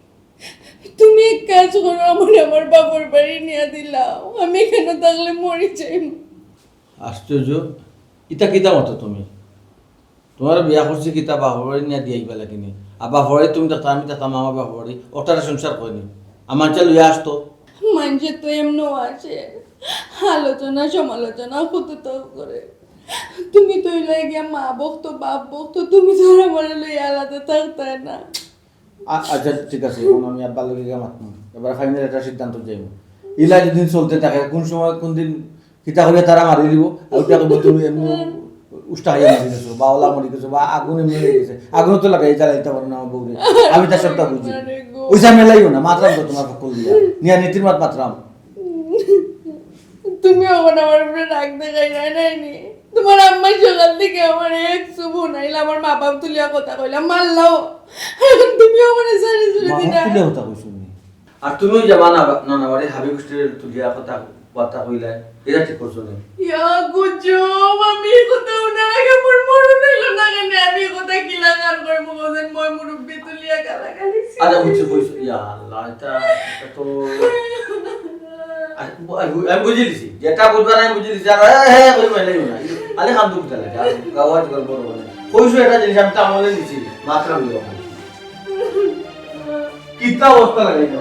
তুমি এক কাজ করো, আমারে আমার বাপর বাড়ি নিয়া দিলাও, আমি এখানে থাকলে মরি যাইমু। আশ্চর্য, ইতা কিতা মাতো তুমি? তোমার বিয়া করছি কিতা বাপর বাড়ি নিয়া দিয়াইবা লাগিনি? আর বাপর বাড়ি তুমি থাকতা, আমি থাকতাম আমার বাপর বাড়ি, ওটারে সংসার কইনি। আমার চা লইয়া আসতো। মানষে তো এমনও আছে, আলোচনা সমালোচনা কত তো করে। তুমি তো ইলাই গিয়া মা ভক্ত, বাপ ভক্ত, তুমি তো আর আমারে লইয়া আলাদা থাকতায় না। আ-, আচ্ছা, ঠিক আছে, এখন আমি আব্বার লগে গিয়া মাতমু। এবার ফাইনাল একটা সিদ্ধান্ত যাইমু। ইলা যদি চলতে থাকে, কোন সময়, কোন দিন, কিতা করিয়া তারা মারি দিব, আর ওটা কইবো তুমি এমনি উষ্টা খাইয়া মারি গেছো, বা ওলা মরি গেছো, বা আগুনে মরে গেছে। আগুনে তো লাগাই জ্বালাইতে পারো না আমার বউরে। আমি তার সবটা বুঝি। ওই ঝামেলাইও না, মাতরাম তো তোমার ফকল দিয়া। নিয়া নীতির মাত মাতরাম। তুমি এখন আমার উপরে রাগ দেখাই যায় নাই নি? তোমার আম্মা সকাল থেকে আমার এক চুপ নাই, আমার মা বাপ তুলিয়া কথা কইলা, মারলাও। এখন তুমিও আমার সারি চুরি মা বাপ দিলা। তুলিয়া কথা কইছো নি? আর তুমিও যাবা না, না, না, বাড়ি হাবি গোষ্ঠীর তুলিয়া কথা, কথা কইলা, এটা ঠিক করছো নি? ইয়া গজব, আমি এই কথা হুনার আগে আমার মরণ হইল না কেন? আমি এই কথা কিলা কার করবো? বলেন, মই মুরব্বি তুলিয়া গালাগালি। আচ্ছা, বুঝছি, বুঝছি। ইয়া আল্লাহ, এটা, এটা তো আ-, বু-, আমি বু-, আমি বুঝি লিছি। যেটা বুঝবা না, আমি বুঝি লিছি। আর হ্যাঁ, হ্যাঁ, করি মাইলাই না। আলে কাম দুঃখ লাগে। আর গাওয়া জোর বড় বলে। কইছো এটা জিনিস আমি তো আমলে নিছি। মাত্রা আমি দেবো। কিতা অবস্থা লাগে এটা?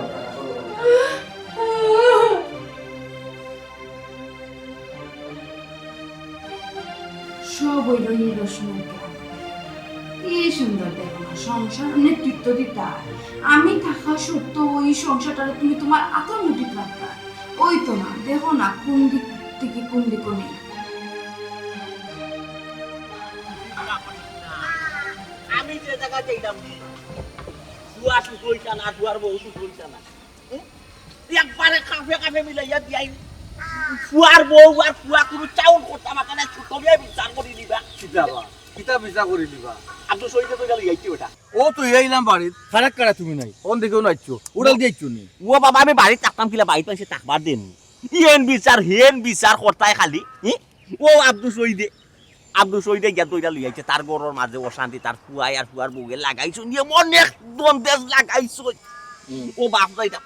সব অইল এই রসুনের কারণে। এই সুন্দর দেখো না, সংসার নেতৃত্ব দিতা। আমি থাকা সত্ত্বেও ওই সংসারটারে তুমি তোমার আতার মুঠিত রাখতা। ওই তো না, দেখো না কোন দিক থেকে কোন দিকে নেই। আমি যে জায়গা চাইলাম নি, ফুয়া সুখ হইতা না, ফুয়ার বউ সুখ হইতা না। হুম? একবারে কাফে কাফে মিলাইয়া দিয়াই। ফুয়ার বউ আর ফুয়া কোনো চাউল করতাম না, কেন ছোট বিয়ে বিচার করি নিবা। কিতা বা? কিতা বিচার করি নিবা? আব্দুল শহীদে তো গেল ইয়াইতে বেটা। ও তো এই আইলাম বাড়িত, খারাপ কারা তুমি নাই। কোন দিকেও নাইছো, উড়াল দিয়েছো নি। ও বাবা, আমি বাড়িত থাকতাম কিলা, বাড়িত মানষে থাকবার দেন। ইয়েন বিচার, হেন বিচার করতায় খালি। হি? ও আব্দুল শহীদে, আব্দুল শহীদে গিয়া দইরা লই আইছে, তার ঘরর মাঝে অশান্তি, তার ফুয়ায় আর ফুয়ার বউয়ে লাগাইছো নিয়ে মন এক দ্বন্দ্বেষ লাগাইছো। হুম। ও বাপ যাইতা,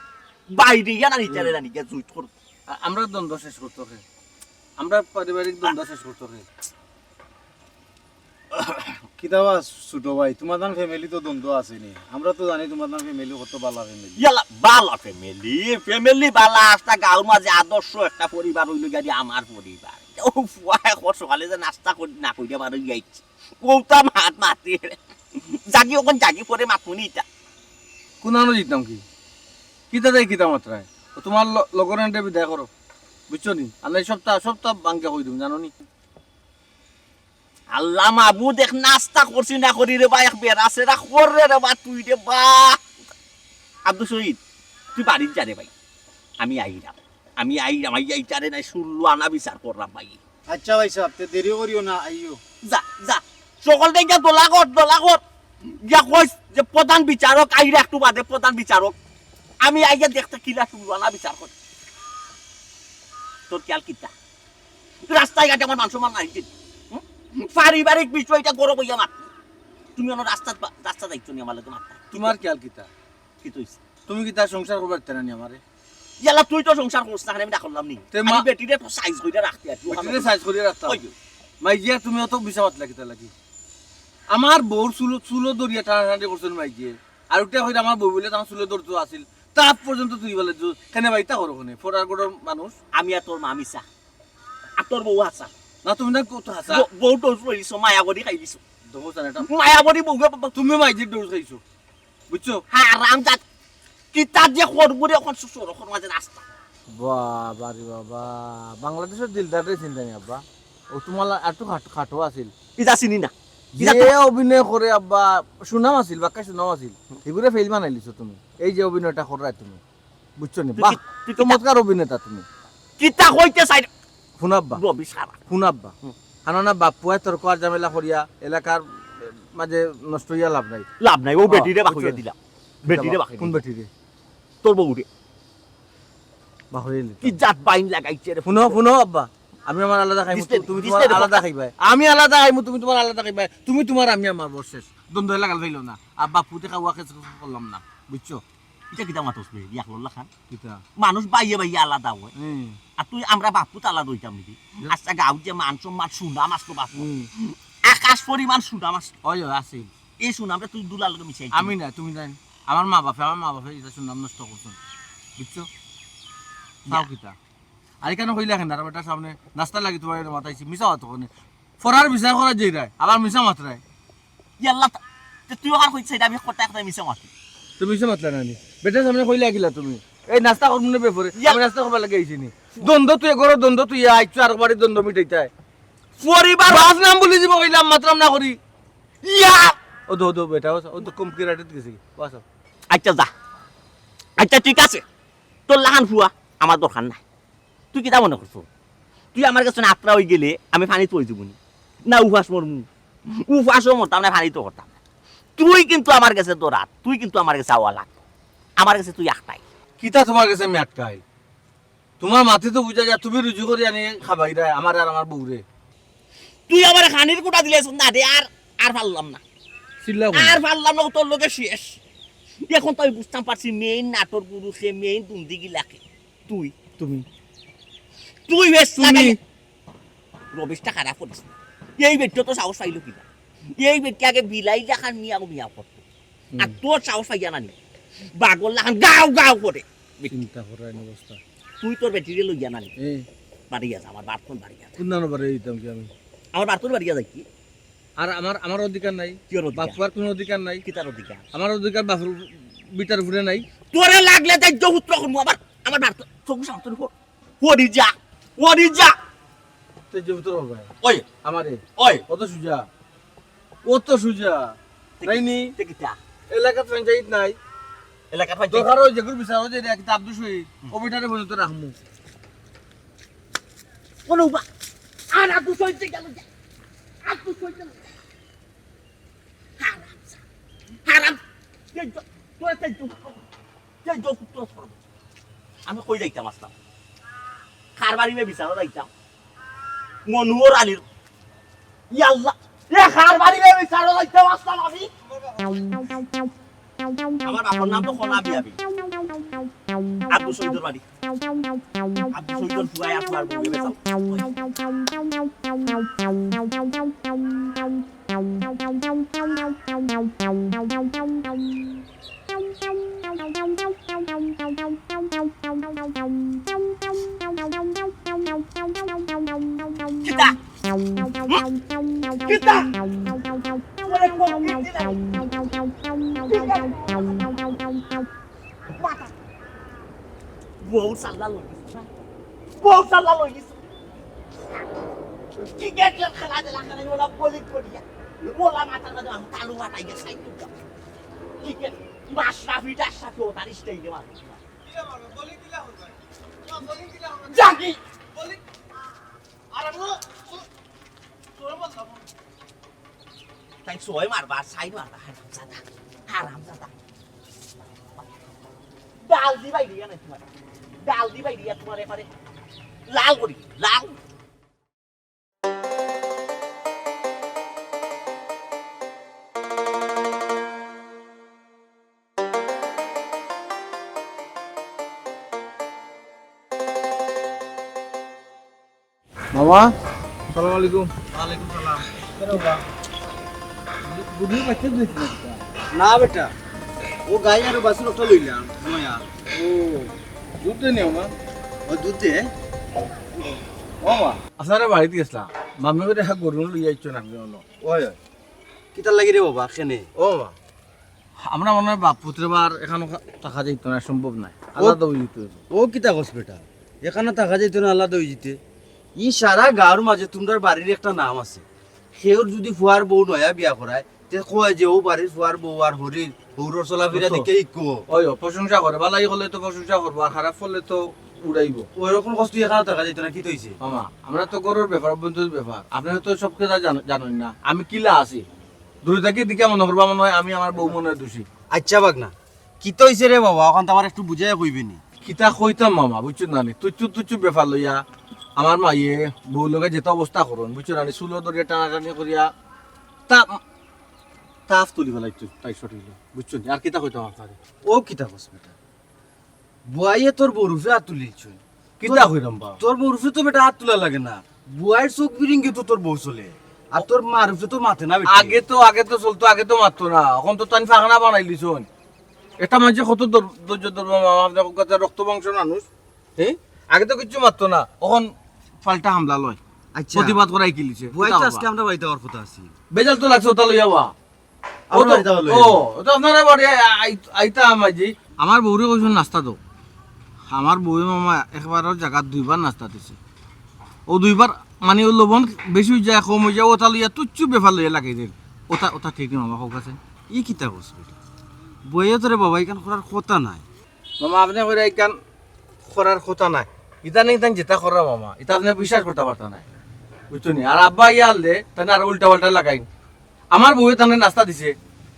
বাইরে গিয়া না নিচারে না নিয়ে জুইত করো। আ-, আমরা দ্বন্দ্ব শেষ করতো কে? আমরা পারিবারিক দ্বন্দ্ব শেষ করতো কে? কিতা বা ছোট ভাই, তোমার দান ফ্যামিলি তো দ্বন্দ্ব আছে নি। আমরা তো জানি তোমার দান ফ্যামিলি কত বালা ফ্যামিলি। ইয়ালা, বালা ফ্যামিলি, ফ্যামিলি বালা, আস্তা গাঁওর মাঝে আদর্শ একটা পরিবার হইল গিয়া আমার পরিবার। ও ফুয়া এখন সকালে যে নাস্তা করি, না করিয়া বার হইয়া আইছি। কৌতা মাত মাতে। জাগি ওখান জাগি পরে মাত শুনি ইটা। কোন আনো দিতাম কি? কিতা দেয় কিতা মাত্রায়? ও তোমার ল-, লগর এন্ডে বিদায় করো। বুঝছো নি? আর নাই সপ্তাহ, সপ্তাহ বাঙ্গে কই দিম, জানো নি? আল্লাহ মাবুদ, এক নাস্তা করছি না করি রে বা, এক বেড়া সেরা কর রে রে বা, তুই রে বা। আব্দুল শহীদ, তুই বাড়িত যা রে ভাই, আমি আইরাম। আমি আইরাম, আইয়া ইটারে নাই ষোলো আনা বিচার কররাম ভাই। আচ্ছা ভাই সাহেব, তে দেরি করিও না, আইও। যা, যা, সকল থাকি দলা কর, দলা কর। গিয়া কইস যে প্রধান বিচারক আইরা একটু বাদে, প্রধান বিচারক। আমি আইয়া দেখতে কিলা ষোলো আনা বিচার করি। তোর খেয়াল কিতা? রাস্তায় ঘাটে আমার মান সম্মান নাই যে। হুম? পারিবারিক বিষয় ইটা গরম অইয়া মাত। তুমি অনো রাস্তাত বা-, রাস্তাত আইছো নি আমার লগে মাততায়? তোমার খেয়াল কিতা? কিতা অইছে? তুমি কিতা সংসার করবার ইচ্ছা নাই নি আমারে? ইয়ালা তুই তো সংসার করস না, আমি না করলাম নি। তে আমি মা- বেটিরে তো সাইজ কইরা রাখতে আর কি, বেটিরে ওখানে সাইজ করিয়া রাখতাম। ওই যে। মাইজিয়া তুমি অত মিছা মাতলা কিতা লাগি? আমার বউর চুলো, চুলো ধরিয়া টানাটানি করছইন মাইজিয়া। আর উঠে কইরা আমার বউ বলে আমার চুলো ধরতো আছিল। তার পর্যন্ত তুই বলে যে, "কেনে ভাই, তা করো কেনে? ফরার গরম মানুষ।" আমি আর তোর মা মিছা। আর তোর বউ হাছা। না, তুমি না কত হাছা। বউ, বউ তো রইছো, মায়া করি খাই দিছো। দেখো জান এটা। মায়া করি বউরে বাবা। তুমি মাইজির ডোজ খাইছো। বুঝছো? হ্যাঁ, আরাম যাক। কিতা যে করবো রে, এখন শ্বশুর, এখন মাঝে রাস্তা। বাবা রে বাবা, বাংলাদেশর দিলদাররে চিনতা নি আব্বা? ও তোমার লা-, একটু খাট-, খাটো আছিল। ইটা চিনি না। ইটা যে অভিনয় করে আব্বা, সুনাম আছিল, বাক্কা সুনাম আছিল। এগুরে ফেইল বানাইলিছো তুমি। এই যে অভিনয়টা কররায় তুমি, বুঝছো নি? তুই বাহ, কি-, তুই কিতা- চমৎকার অভিনেতা তুমি। কিতা কইতে চাই? হুনাব্বা, রবি সারা। হুনাব্বা। হুম। হানো না বাপুয়ে তর্ক আর ঝামেলা করিয়া এলাকার মাঝে নষ্ট হইয়া লাভ নাই। লাভ নাই, ও বেটিরে ও, বাহুইয়া বুঝছো? দিলাম। বেটিরে বাহুইয়া কোন দিলাম। বেটিরে? তোর বউরে। বাহুইয়া দিলাম। কি জাত বাইন লাগাইছে রে। হুনো, হুনো আব্বা, আমি আমার আলাদা খাইমু, দিস দে, তুমি দিস তোমার দে রে আলাদা বাবা। খাইবায়। আমি আলাদা খাইমু, তুমি তোমার আলাদা খাইবায়। তুমি তোমার, আমি আমার, বস শেষ। দ্বন্দ্ব লাগাল ফাইলো না। আর বাপুতে খাওয়া খেয়ে করলাম না, বুঝছো? ইটা কিতা মাতস বে, ইয়াক লল্লা খান? কিতা? মানুষ বাইয়ে বাইয়ে আলাদা হয়। হুম। আর তুই আমরা বাপুত আলাদা হইতাম নাকি? আচ্ছা, গাঁও যে মান সম্মান সুনাম আসলো বাপু। হুম। আকাশ পরিমাণ সুনাম আসলো। ওই, ওই, আছিল। এই সুনামটা তুই দুলাল মিশাই। আমি না, তুমি জান, আমার মা বাপে, আমার মা বাপে এটা সুনাম নষ্ট করছইন, বুঝছো? তাও কিতা? আর এখানে কইলা কেনে? আর বেটার সামনে নাস্তা লাগি তোমার এটা মাতাইছি, মিছা মাতো কেনে? ফরার বিচার করা যাইরায়, আবার মিছা মাতরায়। ইয়াল্লা, তে তুই আর কইছ এটা আমি কথা কথা মিশা মাতি। তুমি মিছা মাতলা না নি? বেটার সামনে কইলা কিলা তুমি? এই নাস্তা করমু না বেফরে, ইয়া- আমি নাস্তা করবার লাগি আইছি নি। দ্বন্দ্ব তুই এগোরো, দ্বন্দ্ব তুই আইছো আর বাড়ি দ্বন্দ্ব মিটাইতায়। পরিবার বাপ নাম বলি দিব কইলাম, মাতরাম না করি। ইয়া! ও দো, দো, বেটা, ও, ও তো কম কি রাইটত গেছে কি? ও আসো। আচ্ছা যা, আচ্ছা ঠিক আছে, তোর লাখান ফুয়া আমার দরকার নাই। তুই কিতা মনে করছো? তুই আমার কাছে আত্রা হয়ে গেলে আমি পানিত পড়ি যাবো নি? না উপাস মরমু? উপাসও মরতাম না, পানিত করতাম না। তুই কিন্তু আমার কাছে দরা, তুই কিন্তু আমার কাছে আওয়া লাগবো। আমার কাছে তুই আটকাই। কিতা তোমার কাছে আমি আটকাই? তোমার মাতে তো বুঝা যায়, তুমি রুজি করি আনি খাবাইরায় আমার আর আমার বউরে। তুই আমার খানির কুটা দিলে না দে, আর আর পারলাম না, চিল্লা আর পারলাম না, তোর লগে শেষ। এখন তো আমি বুঝতাম পারছি মেইন নাটর গুরু সে, মেইন দুন্দি গিলাকে তুই। তুমি তুই বেশ তুমি লাগাই। রবিশটা খারাপ করিস না। এই বেটিও তো সাহস পাইলো কিনা? এই বেটি আগে বিলাই লাখান মিয়াও মিয়াও করতো, আর তোর সাহস পাইয়া না নি, বাগর লাখান গাও গাও করে। চিন্তা করার অবস্থা। তুই তোর বেটিরে লইয়া না নি, এই বাড়ি যা, আমার বাড়তন বাড়ি যা। কোন দানো বারে দিতাম কি আমি? আমার বাড়তন বাড়ি যা যাই কি? আর আমার, আমার অধিকার নাই। কিয়র অধিকার? বাপুয়ার কোনো অধিকার নাই। কিতার অধিকার? আমার অধিকার বাপুর, বিটার উপরে নাই। তোরে লাগলে তাই যে পুত্র করবো আবার। আমার বাড়তন চোখ সামনে হো। ওরি যা, ওরি যা। তুই যে উত্তর হবে। ওই, আমারে। ওই। অত সুজা। অত সুজা। নাইনি? তে কিতা? এলাকাত পঞ্চায়েত নাই। এলাকার ভাই দরকার হয় যেগুলো বিচার হয় যে এটা কিতা আব্দুল শহীদ। ও বিটারে পর্যন্ত রাখমু। কোনো বা-, আর আব্দুল শহীদ গেল যা। আব্দুল শহীদ গেল যা। হারাম যা। হারাম। এই জ-, তোরা তাই তো, এই জ-, তোরা সরব। আমি কই যাইতাম আসলাম? কার বাড়ি বিচারো যাইতাম? মনোহর আলীর। ইয়াল্লা। এ কার বাড়ি বিচারো যাইতাম আসলাম আমি? আমার বাপর নাম তো খোলা বিয়াবি। আব্দুল শহীদর বাড়ি। আব্দুল শহীদর ফুয়ায় আর ফুয়ার বউয়ে বেচাও। কিতা? কিতা? ওরে কোন কিতা? মাথা। বউ সাল্লা লই গেছে। বউ সাল্লা লই গেছে। ক্রিকেট খেলা দিলা খেলা ওলা বলিং করিয়া। ওলা মাথার মাঝে আমি তালু ফাটাই গেছে। ক্রিকেট মাশরাফি টাশরাফি ও তার স্টাইলে মারে। জাগি। তাই ছয় মারবা, চাইর মারবা, হারামজাদা, হারামজাদা। ডাল দি বাইরিয়া নাই তোমার, ডাল দি বাইরিয়া তোমার এবারে লাল করি, লাল। মামা, আসসালামু আলাইকুম। ওয়ালাইকুম সালাম। কেন বা? গুরুর বাচ্চা দিয়েছি না? না বেটা, ও গাই আর বাছুর একটা লইলাম, নয়া। ও, দুধ দেয় নি, মামা? ও দুধ দে। ও মা, আপনারা বাড়িত গেছিলাম, মামি করে হ্যাঁ গরু লইয়া আইছো না, আমি অনো। ওই, ওই। কিতার লাগি রে বাবা, কেনে? ও মা, আমরা মনে হয় বাপ পুত্রে বার এখানো থাকা যাইতো না, সম্ভব নাই। ও, আলাদা হয়ে যেতে হইব। ও কিতা কস বেটা? এখানো থাকা যাইতো না, আলাদা হয়ে যেতে। ই সারা গাঁওর মাঝে তোমরার বাড়ির একটা নাম আছে। কেউর যদি ফুয়ার বউ নয়া বিয়া করায়, তে কয় যে ও বাড়ির ফুয়ার বউ আর হরির হৌরর চলাফেরা ও তো। দেখে ইকো। ওই, ও প্রশংসা করে, ভালাই হলে তো প্রশংসা করবো, আর খারাপ হলে তো উড়াইবো। ওইরকম কষ্ট এখানো থাকা যাইতো না, কি তো হইছে? মামা, আমরা তো গরুর ব্যাপার, অভ্যন্তরীণ ব্যাপার। আপনারা তো সব কথা জান-, জানেন না। আমি কিলা আছি? দূরে থাকি দিকে মনে করবা মনে হয় আমি আমার বউ মনে হয় দোষী। আচ্ছা বাগনা, কিতা অইছে রে বাবা? অখান তো আমার একটু বুঝাইয়া কইবে নি? কিতা কইতাম মামা, বুঝছো না নি? তুচ্ছ তুচ্ছ ব্যাপার লইয়া আমার মাইয়ে বউ লগে যেটা অবস্থা করুন, বুঝছো না নি? চুলো ধরিয়া টানাটানি করিয়া তা-, তাপ তুলি ফেলাইতো, তাই সঠিক হইলো, বুঝছো নি? আর কিতা কইতাম আপনারে? ও কিতা কস বেটা? বুয়াইয়ে তোর বউর উপরে হাত তুলিলছইন। কিতা তোর, কইরাম বা? তোর বউর উপরে তো বেটা হাত তুলা লাগে না। বুয়াইর চোখ বিরিঙ্গে তো তোর বউ চলে। আর তোর মার উপরে তো মাতে না বেটা। আগে তো, আগে তো চলতো, আগে তো মাততো না। অখন তো তাইন ফাখানা বানাইলিছইন। একটা মানষে কত ধর-, ধৈর্য ধরবো মামা, আপনার কথা রক্ত বংশ মানুষ। হ্যাঁ? আগে তো কিচ্ছু মাততো না। অখন পাল্টা হামলা লয়। আচ্ছা। প্রতিবাদ করাই কিলিছে। বুয়াই তো কিতা আজকে বাবা? আমরা বাড়িত আওয়ার কথা আছিল। বেজাল তো লাগছে ওটা লইয়া বা। ও আমরা তো, বাড়িত আওয়া লইয়া। ও, ও তো আপনারা বাড়ি আই-, আই-, আইতাম আজি। আমার বউরে কইছইন নাস্তা দেও। আমার বউয়ে মামা একবারর জাগাত দুইবার নাস্তা দিছে। ও দুইবার মানে ও লবণ বেশি হয়ে যায়, কম হয়ে যায়, ওটা লইয়া তুচ্ছ ব্যাপার লইয়া লাগাই দেন। ওটা, ওটা ঠিক নি মামা, হোক আছে। ই কিতা কস বেটা? বুয়াইয়ে তোরে বাবা ইখান করার কথা নাই। মামা, আপনে কইরা ইখান করার কথা নাই। ইতা নেই তান যেটা করা মামা, ইতা আপনে বিশ্বাস করতা পারতা নায়। বুঝছো নি? আর আব্বা ইয়া আনলে, তানে আরো উল্টা পাল্টা লাগাইন। আমার বউয়ে তানে নাস্তা দিছে,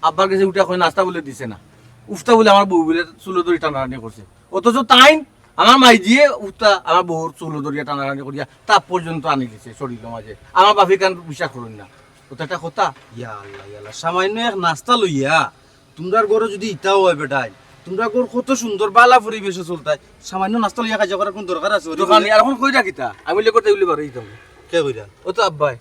আব্বার গেছে উঠা কয় নাস্তা বুলে দিছে না। উফতা বুলে আমার বউ বুলে চুলো ধরি টানাটানি করছে। অথচ তাইন আমার মাইজিয়ে উফতা আমার বউর চুলো ধরিয়া টানাটানি করিয়া তাপ পর্যন্ত আনি দিছে শরীরর মাঝে। আমার বাপে ইখান বিশ্বাস করইন না। ওটা একটা কথা? ইয়া আল্লাহ, ইয়া আল্লাহ, সামান্য এক নাস্তা লইয়া তুমরার ঘরো যদি ইতাও অয় বেটাইন, তুমরার ঘর কত সুন্দর বালা পরিবেশো চলতায়, সামান্য নাস্তা লইয়া কাজিয়া করার কুনু দরকার আছে? দরকার নাই, আর অখন কইরা কিতা? আমি লে করতে উলি বারো দিতাম। কে কইরা? ও তো আব্বাই।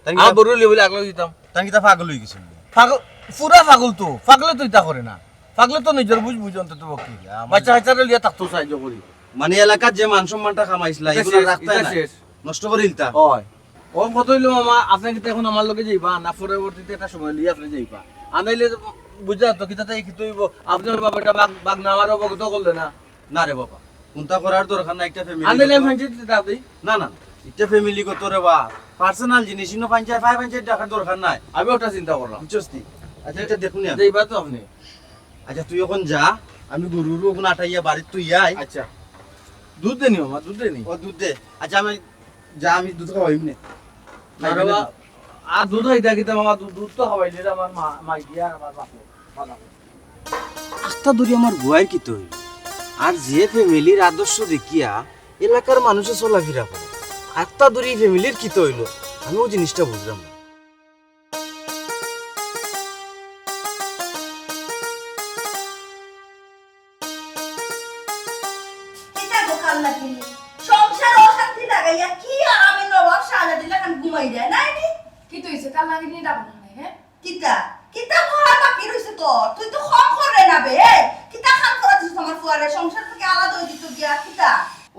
তাইন আমার কিতা, বড় হইলে বলে আগলা দিতাম। তাইন কিতা পাগল অই গেছইন? পাগল, পুরা পাগল তো। পাগলে তো ইতা করে না। পাগলে তো নিজর বুঝ বুঝ অন্তত পক্ষে। ইয়া, মানে বাচ্চা কাচ্চারে লইয়া থাকতো সাহায্য করি। মানে এলাকার যে মান সম্মানটা কামাইছলা, ইতা ইগুলা শেষ, রাখতায় ইতা না। শেষ। নষ্ট করিলতা। অয়। ও কত হইলো মামা, আপনে কিতা অখন আমার লগে যাইবা, না পরবর্তীতে একটা সময় লইয়া আপনে যাইবা? আনাইলে বুঝলা তো, কিতা তাই কিতা হইব? আপনে ওই বাবাটা বাগ, বাগ না আমার অবগত করলে না। না রে বাবা, কুনতা করার দরকার নাই, একটা family আনাইলে গত। আমি পঞ্চায়েত দিতে দাদি। না, না, না, এটা family গত রে বা, personal জিনিস, ইনো পঞ্চায়েত, ভাই পঞ্চায়েত ডাকার দরকার নাই। আমি ওটা চিন্তা করলাম। বুঝছস নি? আচ্ছা, এটা দেখুন আমি। যাইবা তো আপনে? আচ্ছা, তুই অখন যা, আমি গরুর অখন আটাইয়া বাড়িত তুই আই। আচ্ছা। দুধ দেনি মামা, দুধ দেনি? ও, দুধ দে। আচ্ছা, আমি যা, আমি দুধ খাওয়াইমু নে। না রে বা, আর দুধ খাইতা কিতা মামা, দুধ, দুধ তো খাওয়াইলে আমার মা, মাই দিয়া আর আমার বাপে, বাবা। আস্তা ধরি আমার বুয়াইর কিতা অইল? আর যে family-র আদর্শ দেখিয়া এলাকার মানুষে চলাফেরা করে, আস্তা ধরি এই family-র কিতা অইল? আমি ও জিনিসটা বুঝলাম না। কিতা গো কাল নাকি? সংসার অশান্তি লাগাইয়া কি আরামে নবাব শাহজাদির লাখান ঘুমাই যায় না এটি? কিতা অইছে? কাল নাকি নিয়ে ডাকো না, হ্যাঁ? কিতা? কিতা করা বাকি রইছে তোর? তুই তো কম করে না বে। এই, কিতা খান করা দিছিস আমার ফুয়ারে? সংসার থেকে আলাদা হয়ে দিত গিয়া, কিতা?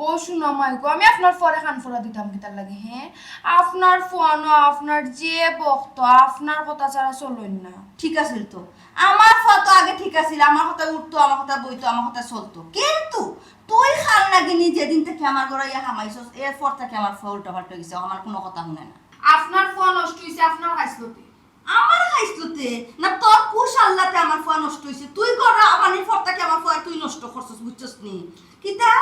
ও শুনো মাই গো, আমি আপনার ফুয়ারে খান করা দিতাম কিতার লাগি, হ্যাঁ? আপনার ফুয়া না, আপনার যে বক্ত, আপনার কথা ছাড়া চলইন না। ঠিক আছিল তো। আমার ফুয়া তো আগে ঠিক আছিল, আমার কথা উঠতো, আমার কথা বইতো, আমার কথা চলতো। কিন্তু তুই খাল নাগিনি যেদিন থেকে আমার ঘরে ইয়া হামাইছস, এরপর থেকে আমার ফুয়া উল্টা পাল্টা গেছে, আমার কোনো কথা শুনে না। আপনার ফুয়া নষ্ট হইছে আপনার খাইছলতে। আমার খাইছলতে? না তোর কুশ আল্লাতে আমার ফুয়া নষ্ট হইছে। তুই ঘরে হামানির পর থেকে আমার ফুয়া তুই নষ্ট করছস, বুঝছস নি? কিতা?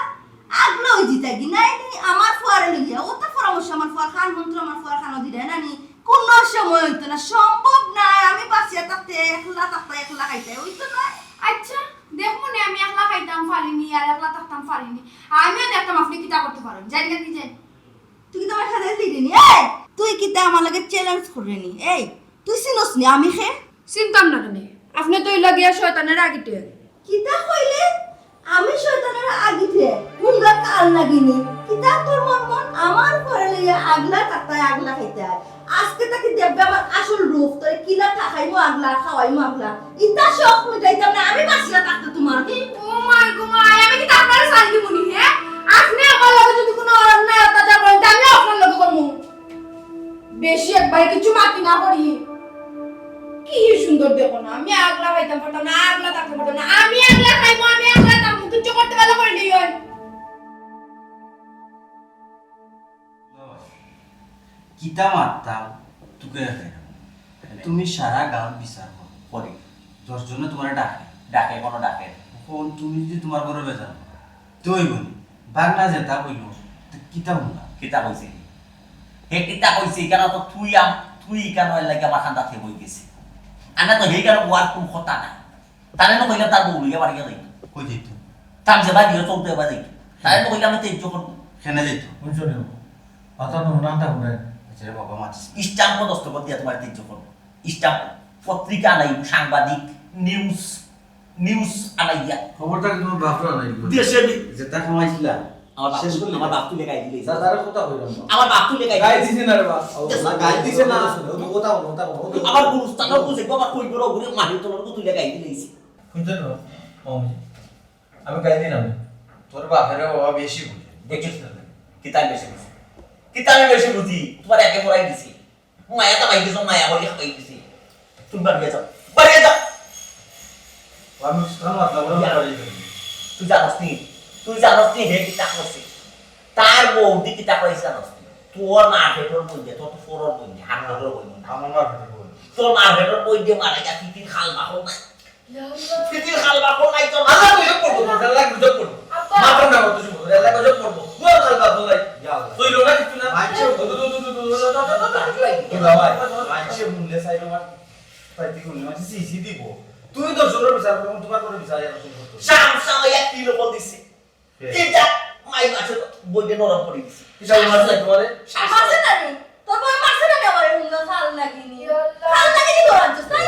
আগলা অই যিতাগি নায়নি আমার ফুয়ারে লইয়া, অতা পরামর্শ আমার ফুয়ার কান মন্ত্র আমার ফুয়ার কানো দিরায় নানি, কুনু সময় অইতো না, সম্ভব নায়। আমি বাচিয়া থাকতে একলা থাকতায়, একলা খাইতায়, অইতো নায়। আইচ্ছা, দেখমুনে আমি একলা খাইতাম পারিনি আর একলা থাকতাম পারিনি, আমিও দেখতাম আপনে কিতা করতা পারইন। যাইগি যাইগি। তুই কিতা আমার সাথে দিলি নি? এই, তুই কিতা আমার লগে challenge কররে নি? এই, তুই চিনস নি আমি কে? চিনতাম না কেনে? আপনে তো অইলা গিয়া শয়তানের আগি ঠের। কিতা কইলে? আমি শয়তানের আগি ঠের? হুঙ্গা কাল লাগিনি। কিতা তোর মন মন আমার ফুয়ারে লইয়া আগলা থাকতায়, আগলা খাইতায়। আজকে থাকি দেখবে আমার আসল রূপ, তোরে কিলা থাকাইমু আগলা, খাওয়াইমু আগলা। ইতা শখ মিটাইতাম না, আমি বাচিয়া থাকতে তোমার। ও মাই গো মাই, আমি কিতা আপনারে ছাড়ি দিমু নি, হে? আপনে আমার লগে যদি কুনু অন্যায় অত্যাচার করইন, তে আমিও আপনার লগে করমু। বেশি একবারে কিচ্ছু মাতি না করি। কি সুন্দর দেখো না, আমি আগলা খাইতাম পারতাম না, আগলা থাকতাম পারতাম না, আমি আগলা খাইমু, আমি আগলা থাকমু, কিচ্ছু করতে পারলে করি লইও। কিতা মাততাম, তুকাইয়া খাইরাম। তুমি সারা গাঁওত বিচার করো। করি। দশ জনে তুমারে ডাকে। ডাকে, কুনু ডাকে। অখন তুমি যদি তুমার ঘরো বেজার করো, তে অইবো নি? ভাগনা যেতা কইলো, তে কিতা হুনলা? কিতা কইছে? হে কিতা কইছে? ইখান তো তুই আম-, তুই ইখান অইলে কি আমার কান্দাত হে বই গেছে। আনা তো হেই কারো ওয়ার কুন কথা নাই। তারে না কইলাম তার বউ লইয়া বাড়ি যাইতো। কই যাইতো? তার যে বাড়ি চলতে বাড়ি যাইতো। তারে না কইলাম আমি তেজ্য করবো। কেনে যাইতো? হুনছো নি? মাথা তো নামটা হুনে। আচ্ছা রে বাবা, মাতিস। স্ট্যাম্প দস্তখত দিয়া তুমার তেজ্য করবো। স্ট্যাম্প, পত্রিকা নাই, সাংবাদিক, নিউজ, নিউজ আনাইয়া। খবরটা কি তুমার বাপরে আনাইলো? দেশে বি- যেতা কামাইছিলা, আমার বাপ, শেষ করলি? আমার বাপ তুলে গাই দিলে। দাদারে কথা কইলাম না। আমার বাপ তুলে গাই গাই দিলে। দিছে না রে বাপ। না, গাই দিছে না। ও তো কথা বলো, কথা বলো। আমার গুরুস্থানও বুঝে, বাবা কই বড় ঘুরে মাটির তলর তুলে গাই দিলে। বুঝছো তো? মামুজি, আমি গাই দিলাম না। তোর বাপরে বাবা বেশি বুঝে। বুঝছিস না? কিতা বেশি বুঝি? কিতা আমি বেশি বুঝি? তুমার একে পড়াই দিছি। মায়া তো পাই গেছো, মায়া বলি পাই গেছি। তুমি বাড়ি যাও, বাড়ি যাও। আমি বুঝতাম না, তারপরে আমি ইয়া। বাড়ি যাই। তুই জানোস নি? তুই জানোস নি হে কিতা করছে? তার বউদি কিতা কইছে জানোস নি? তোর মার পেটর বইন দে, তোর তো ফরর বইন দে, হারামজাদার বইন দে। আমার মার পেটর বইন। তোর মার পেটর বইন দে মারা গেছে, তিন খাল বাহো না। ইয়া আল্লাহ। পৃথিবীর খাল বাপর নাই তো। আল্লাহ গজব করবো, তোর আল্লাহ গজব করবো। আব্বা। মাথা না করতে শুনবো, তোর আল্লাহ গজব করবো। তোর খাল বাপর নাই। ইয়া আল্লাহ। তুই লোনা কিছু না। মানছে। দু, দু, দু, দু, দু, দু, দু, দু, দু, দু, দু, দু, দু, দু, ভাই, মানছে মূল্যে চাইলো না। তাই তুই মনে মানছে সিসি দিব। তুই তো জোরে বিচার করবো, তোমার করে বিচার আর তুমি করতে। শাম, শাম, এক কিলো কল দিছে। কে? এই দেখ, মাই মাছে বইটা নরম করে দিছে। কিসব মারছে তোমারে? মারছে না রে? তোর বউ মারছে না রে আমারে? হুঙ্গা খাল লাগিনি। ইয়া আল্লাহ। খাল লাগিনি তোর আনছিস, তাই?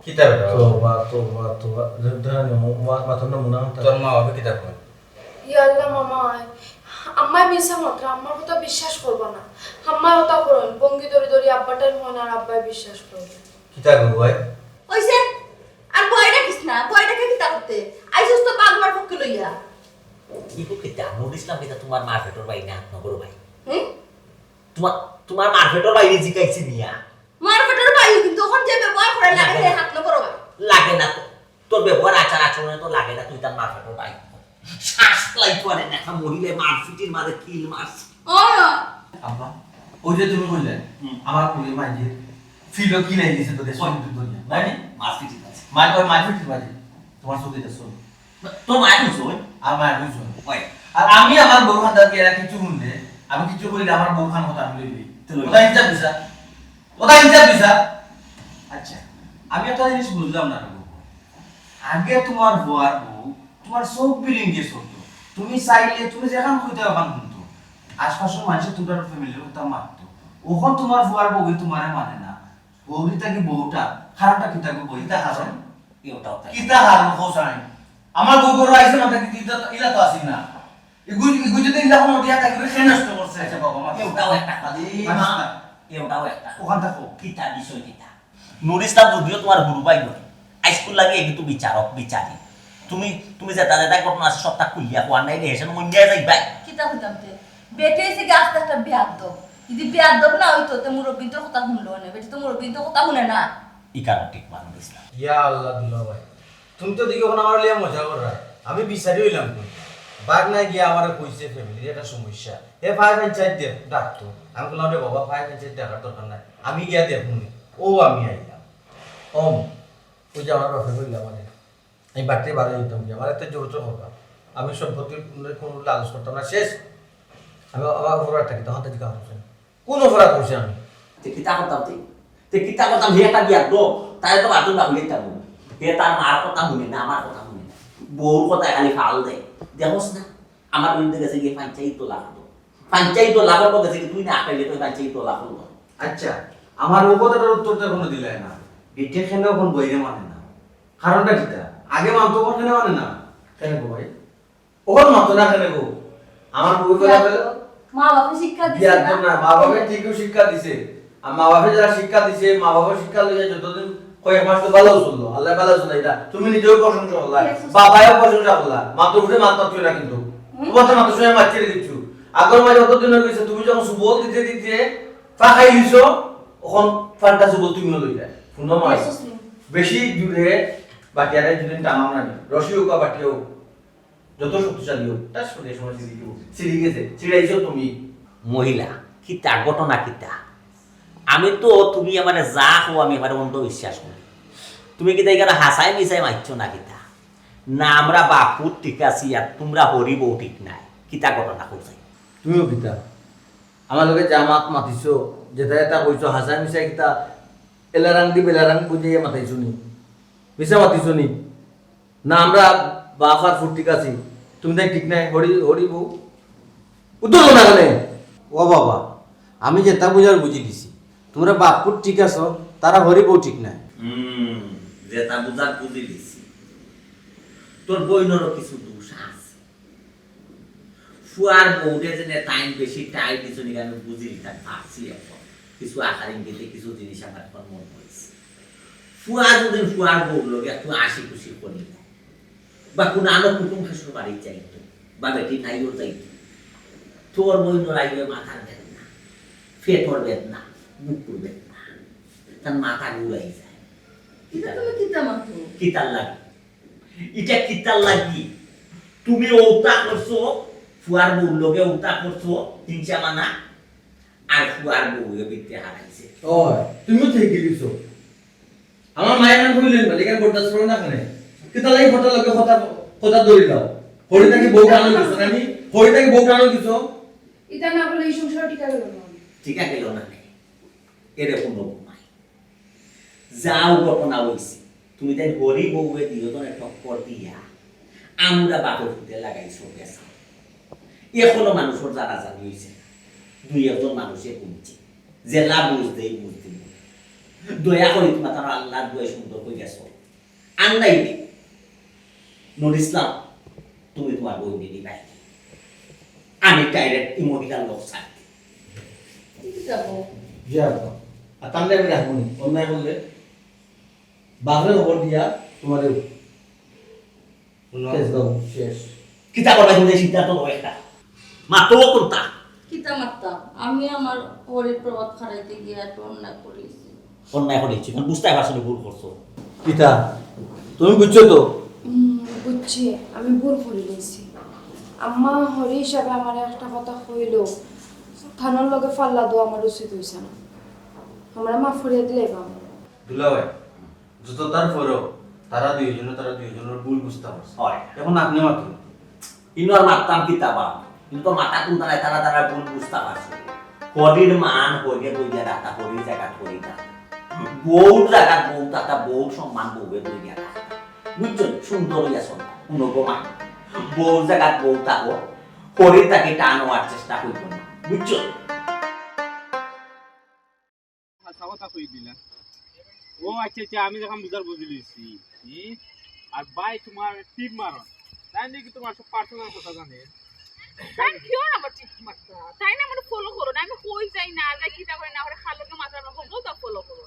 কিতা বেটা? তোবা, তোবা, তোবা। ধ-, ধরে নে, মা-, মাথার না মনে হয়। তোর মা বাবা কিতা কয়? ইয়া আল্লাহ মামা, আম্মায় মিছা মাতরা, আম্মার কথা বিশ্বাস করবা না। আম্মায় কথা কইন, ভঙ্গি ধরি ধরি আব্বাটাই মনে আর আব্বায় বিশ্বাস করবে। কিতা গো ভাই? অইছে? আর বইটা কিস না, বইটাকে কিতা করতে? আইসুস তো বাগমার পক্ষে লইয়া। ইগু কিতা? নুর ইসলাম কিতা তুমার মার পেটর ভাই না, হাত নগর ভাই? হুম? তুমার, তুমার মার পেটর ভাইরে জিকাইছি মিয়া। মার পেটর ভাই কিন্তু অখন যে ব্যবহার করে লাগে লাগে না। হে হাত নগর ভাই। লাগে না তো। তোর ব্যবহার আচার আচরণে তো লাগে না, তুই তার মার পেটর ভাই। শ্বাস লাই তো আরে দেখা মরিলে মার ফিটির মারে কিল মারছে। ও। আব্বা, ওই যে তুমি কইলে, হুম। আমার পুরি মাইয়ে ফিলো কিলাই দিছে তো দেশ কই? বিদ্যুৎ ধরিয়া, তাই নি? মার ফিটির মারছে। মার ওই মার ফিটির মাঝে, তোমার চোখে দেখছো? তোর মায়ের হইছে ওই? আর মায়ের হইছে ওই। ওই। আর আমি আমার বউ খান্দাত গিয়া কিছু হুনলে, আমি কিছু কইলে আমার বউ খান কথা আমি লইলি। তো লইলি। ওটা হিসাব দিছা। ওটা হিসাব দিছা। আচ্ছা, আমি একটা জিনিস বুঝলাম না রে বউ। আগে তোমার বউয়ার বউ, তোমার চোখ বিরিং দিয়ে চলতো। তুমি চাইলে, তুমি যেখান কইতে ওখান শুনতো। আশপাশের মানুষে তোমার ফ্যামিলির কথা মানতো। ওখান তোমার বউয়ার বউ তোমারে মানে না। বউরি থাকি বউটা, খারাপটা কিতা গো বউরি তা হাসো? এটাও তাই। কিতা হারো হোসাইন? আমার বউ ঘরো আইছে না, তাকে কিতা ইলা তো আসি না। ইগু, ইগু যদি ইলা কোনো দিয়া থাকি, ওরে খেয়ে নষ্ট করছে। আচ্ছা বাবা, মা, এটাও একটা কথা। এই মানস মা, না। এটাও একটা কথা। ওখান থাকো। কিতা বিষয় কিতা? নুর ইসলাম যদিও তোমার গুরু ভাই নয়, হাইস্কুল লাগে কিন্তু বিচারক, বিচারি। তুমি, তুমি যেটা যেটা ঘটনা আছে সবটা খুলিয়া কোয়ার নাই রে, হেসে মন দিয়ে যাই ভাই। কিতা হইতাম তে? বেটি হইছে কি আস্তে একটা বেয়াদব। যদি বেয়াদব না হইতো, তে মুরব্বিন্তর কথা শুনলো না। বেটি তো মুরব্বিন্তর কথা শুনে না। ই কারণ ঠিক মানুষ ইসলাম। ইয়া আল্লাহ দুলা ভাই, তুমি তো দেখি ওখানে আমার লিয়া মজা কররা। আমি বিচারি হইলাম কোন? বাগনায় গিয়া আমারে কইছে ফ্যামিলির একটা সমস্যা। এ ভাই ভাই চাই দে, ডাকতো। আমি বললাম, "রে বাবা, ভাই ভাই চাই দেখার দরকার নাই। আমি গিয়া দেখুন।" ও আমি আইলাম। ওম, ওই যে আমার বাপে কইলাম মানে, আমি বাড়িতে বারো হইতাম কি, আমার এত জোর জোর করবা। আমি সম্পত্তির কোনো, কোনো লালচ করতাম না। শেষ। আমি আমার অপরাধটা কি? তখন তো জিজ্ঞাসা করছেন, কোন অপরাধ করছি আমি? তে কিতা করতাম তুই? তে কিতা করতাম? হে একটা বিয়ার দো, তাই তো বাথরুম রাখলে দিতাম। হে তার মার কথা শুনে না, আমার কথা শুনে না, বউর কথা খালি ফাল দেয়। দেখোস না, আমার বিরুদ্ধে গেছে গিয়ে পঞ্চায়েত তো লাগাতো, পঞ্চায়েত তো লাগাতো গেছে কি? তুই না আটকাইলে তো পঞ্চায়েত তো লাগাতো। আচ্ছা, আমার ও কথাটার উত্তর তো এখনো দিলাই না। বিটে কেন এখন বইরে মানে না? কারণটা কিতা? আগে মানতো, এখন কেন মানে না? কেন গো ভাই? ওর মতো না কেন গো? আমার বউ করে বিয়ার ফেলে তো মা বাপে শিক্ষা দিছে বিয়ার না? তো না, মা বাপে ঠিকই শিক্ষা দিছে। আর মা বাপে যারা শিক্ষা দিছে, মা বাপের শিক্ষা লইয়া যতদিন কয়েক মাস তো ভালো চললো, আল্লাহ ভালো চলে এটা। তুমি নিজেও প্রশংসা করলা, Yes, yes. বাবায়ও প্রশংসা করলা। মাত্র উঠে মাত মাত্র না কিন্তু। হুম। তোমার তো মাত্র সময় মারতে দিচ্ছ। আগর মাঝে অতদিন হয়ে গেছে, তুমি যখন সুবল দিতে দিতে ফাঁকাই দিছো, ওখান ফান্টা সুবল তুমিও লই যায়। শুনো মাই, Yes, yes, ma'am. বেশি দূরে বাটিয়ারে যদি টানাও না, রশি হোক বা বাটিয়া হোক, যত শক্তিশালী হোক, তার সঙ্গে সময় ছিঁড়ি গেছে, ছিঁড়ি গেছে, ছিঁড়াইছো তুমি। মহিলা, কিতা ঘটনা কিতা? আমি তো, তুমি আমারে যা কও, আমি আমারে অন্ধবিশ্বাস করি। তুমি কিতা এখানে হাসায় মিশায় মারছো না কিতা? না, আমরা বাপুত ঠিক আছি, আর তোমরা হরি বউ ঠিক নাই। কিতা ঘটনা কও চাই? তুমিও কিতা? আমার লগে যা মাত মাতিছো, যেটা এটা কইছো, হাসায় মিশায় কিতা এলারাং দি বেলারাং বুঝাইয়া মাতাইছো নি? মিশা মাতিছো নি? না, আমরা বাপ আর ফুট ঠিক আছি, তুমি তাই ঠিক নাই, হরি, হরি বউ। উত্তর দেও না কেনে? ও বাবা, আমি যেটা বুঝার বুঝি দিছি, তোমরা বাপ ফুট ঠিক আছো, তারা হরি বউ ঠিক নাই। হুম, যেটা বুঝার বুঝি দিছি। তোর বইনরও কিছু দোষ আছে। ফুয়ার বউরে যেন তাইন বেশি টাইট দিছো নি, আমি বুঝি দিতাম পারছি এখন। কিছু আকার ইঙ্গিতে কিছু জিনিস আমার এখন মনে হয়েছে। ফুয়া যদি ফুয়ার বউর লগে একটু আসি খুশি করি না, বা কোনো আনো কুটুম শ্বশুর বাড়ি যাইতো, বা বেটি নাইও যাইতো, তোর বইনর আইবে মাথার বেদনা, পেটর বেদনা, বুকুর বেদনা, তার মাথা ঘুরাই যায়। এটা তুমি কিতা মাতো? কিতার লাগি? এটা কিতার লাগি? তুমি ওটা করছো, ফুয়ার বউর লগে ওটা করছো, হিংসা মানা, আর ফুয়ার বউরে বিদ্যে হারাইছে। ওই, তুমিও ঠিক গেলিছো। আমার মায়ের নাম কইলেন না, এখানে বরদাস্ত করো না কেনে? কিতা লাগি কথা লগে কথা, কথা ধরি দাও। হরি থাকি বউ টানো দিছো না নি? হরি থাকি বউ টানো দিছো? এটা না বলে এই সংসার টিকা গেল না। টিকা গেল না নে। এরকম লোক নাই। যাও ঘটনা হইছে, তুমি তাই হরি বউয়ে দুইজনে টক্কর দিয়া আমরা বাপের ফুটে লাগাইছো বেচা। এখনো মানুষের জানাজানি হইছে না। দুই একজন মানুষে কমছে। জেলা বুঝ দেই, বুঝ দিই। দয়া করি তোমার তারা আল্লাহর দোয়াই সুন্দর করে গেছো। আর নাই রে। নুর ইসলাম, তুমি তোমার বউ নিয়ে নিবাই। আমি ডাইরেক্ট ইমোশনাল লোক ছাড়তে। ঠিক যাবো। জি আব্বা। আর তাহলে আমি রাখবো নি। অন্যায় করলে বাপরে খবর দিয়া তোমাদের হুনো। শেষ দাও, শেষ। কিতা করবা তুমি সিদ্ধান্ত লও একটা। মাতো কোনটা? কিতা মাততাম? আমি আমার হরির প্রভাত খাটাইতে গিয়া একটা অন্যায় করেছি। অন্যায় করেছি, মানে বুঝতে পারছো না ভুল করছো। কিতা? তুমি বুঝছো তো? হুম, বুঝছি, আমি ভুল করে নিয়েছি। আম্মা হরি হিসাবে আমার একটা কথা কইল, থানার লগে ফাল্লা দেওয়া আমার উচিত হইছে না। আমরা মাফ করিয়া দিলে বাবা। দুলাভাই, যত তার পরেও তারা দুইজনে তারা দুইজনের ভুল বুঝতে পারছে। হয়। এখন আপনি মাত্র ইনোর মাততাম কিতা বা, কিন্তু মাথা কোনটা নাই, তারা তারা ভুল বুঝতে পারছে। হরির মান হরিয়ে দইয়া রাখা, হরির জায়গা হরি রাখা। বউর জায়গা বউ থাকা, বউর সম্মান বউয়ে দইয়া রাখা। বুঝছো? সুন্দর হইয়া চল, কোনো গোমা। বউর জায়গা বউ থাকো, হরির তাকে টান হওয়ার চেষ্টা করবো না। বুঝছো? হাছা কথা কই দিলা। ও আচ্ছা, আচ্ছা, আমি যখন বুঝার বুঝি লিছি। হুম? আর ভাই তোমার টিপ মারো। তাই নাকি তোমার সব পার্সোনাল কথা জানে। তাই কিয় না আমার টিপ মারতা? তাই না আমার ফলো করো না। আমি কই যাই না, যাই কিতা করি না, ওরে খালো কে মাথা না হবো তা ফলো করো।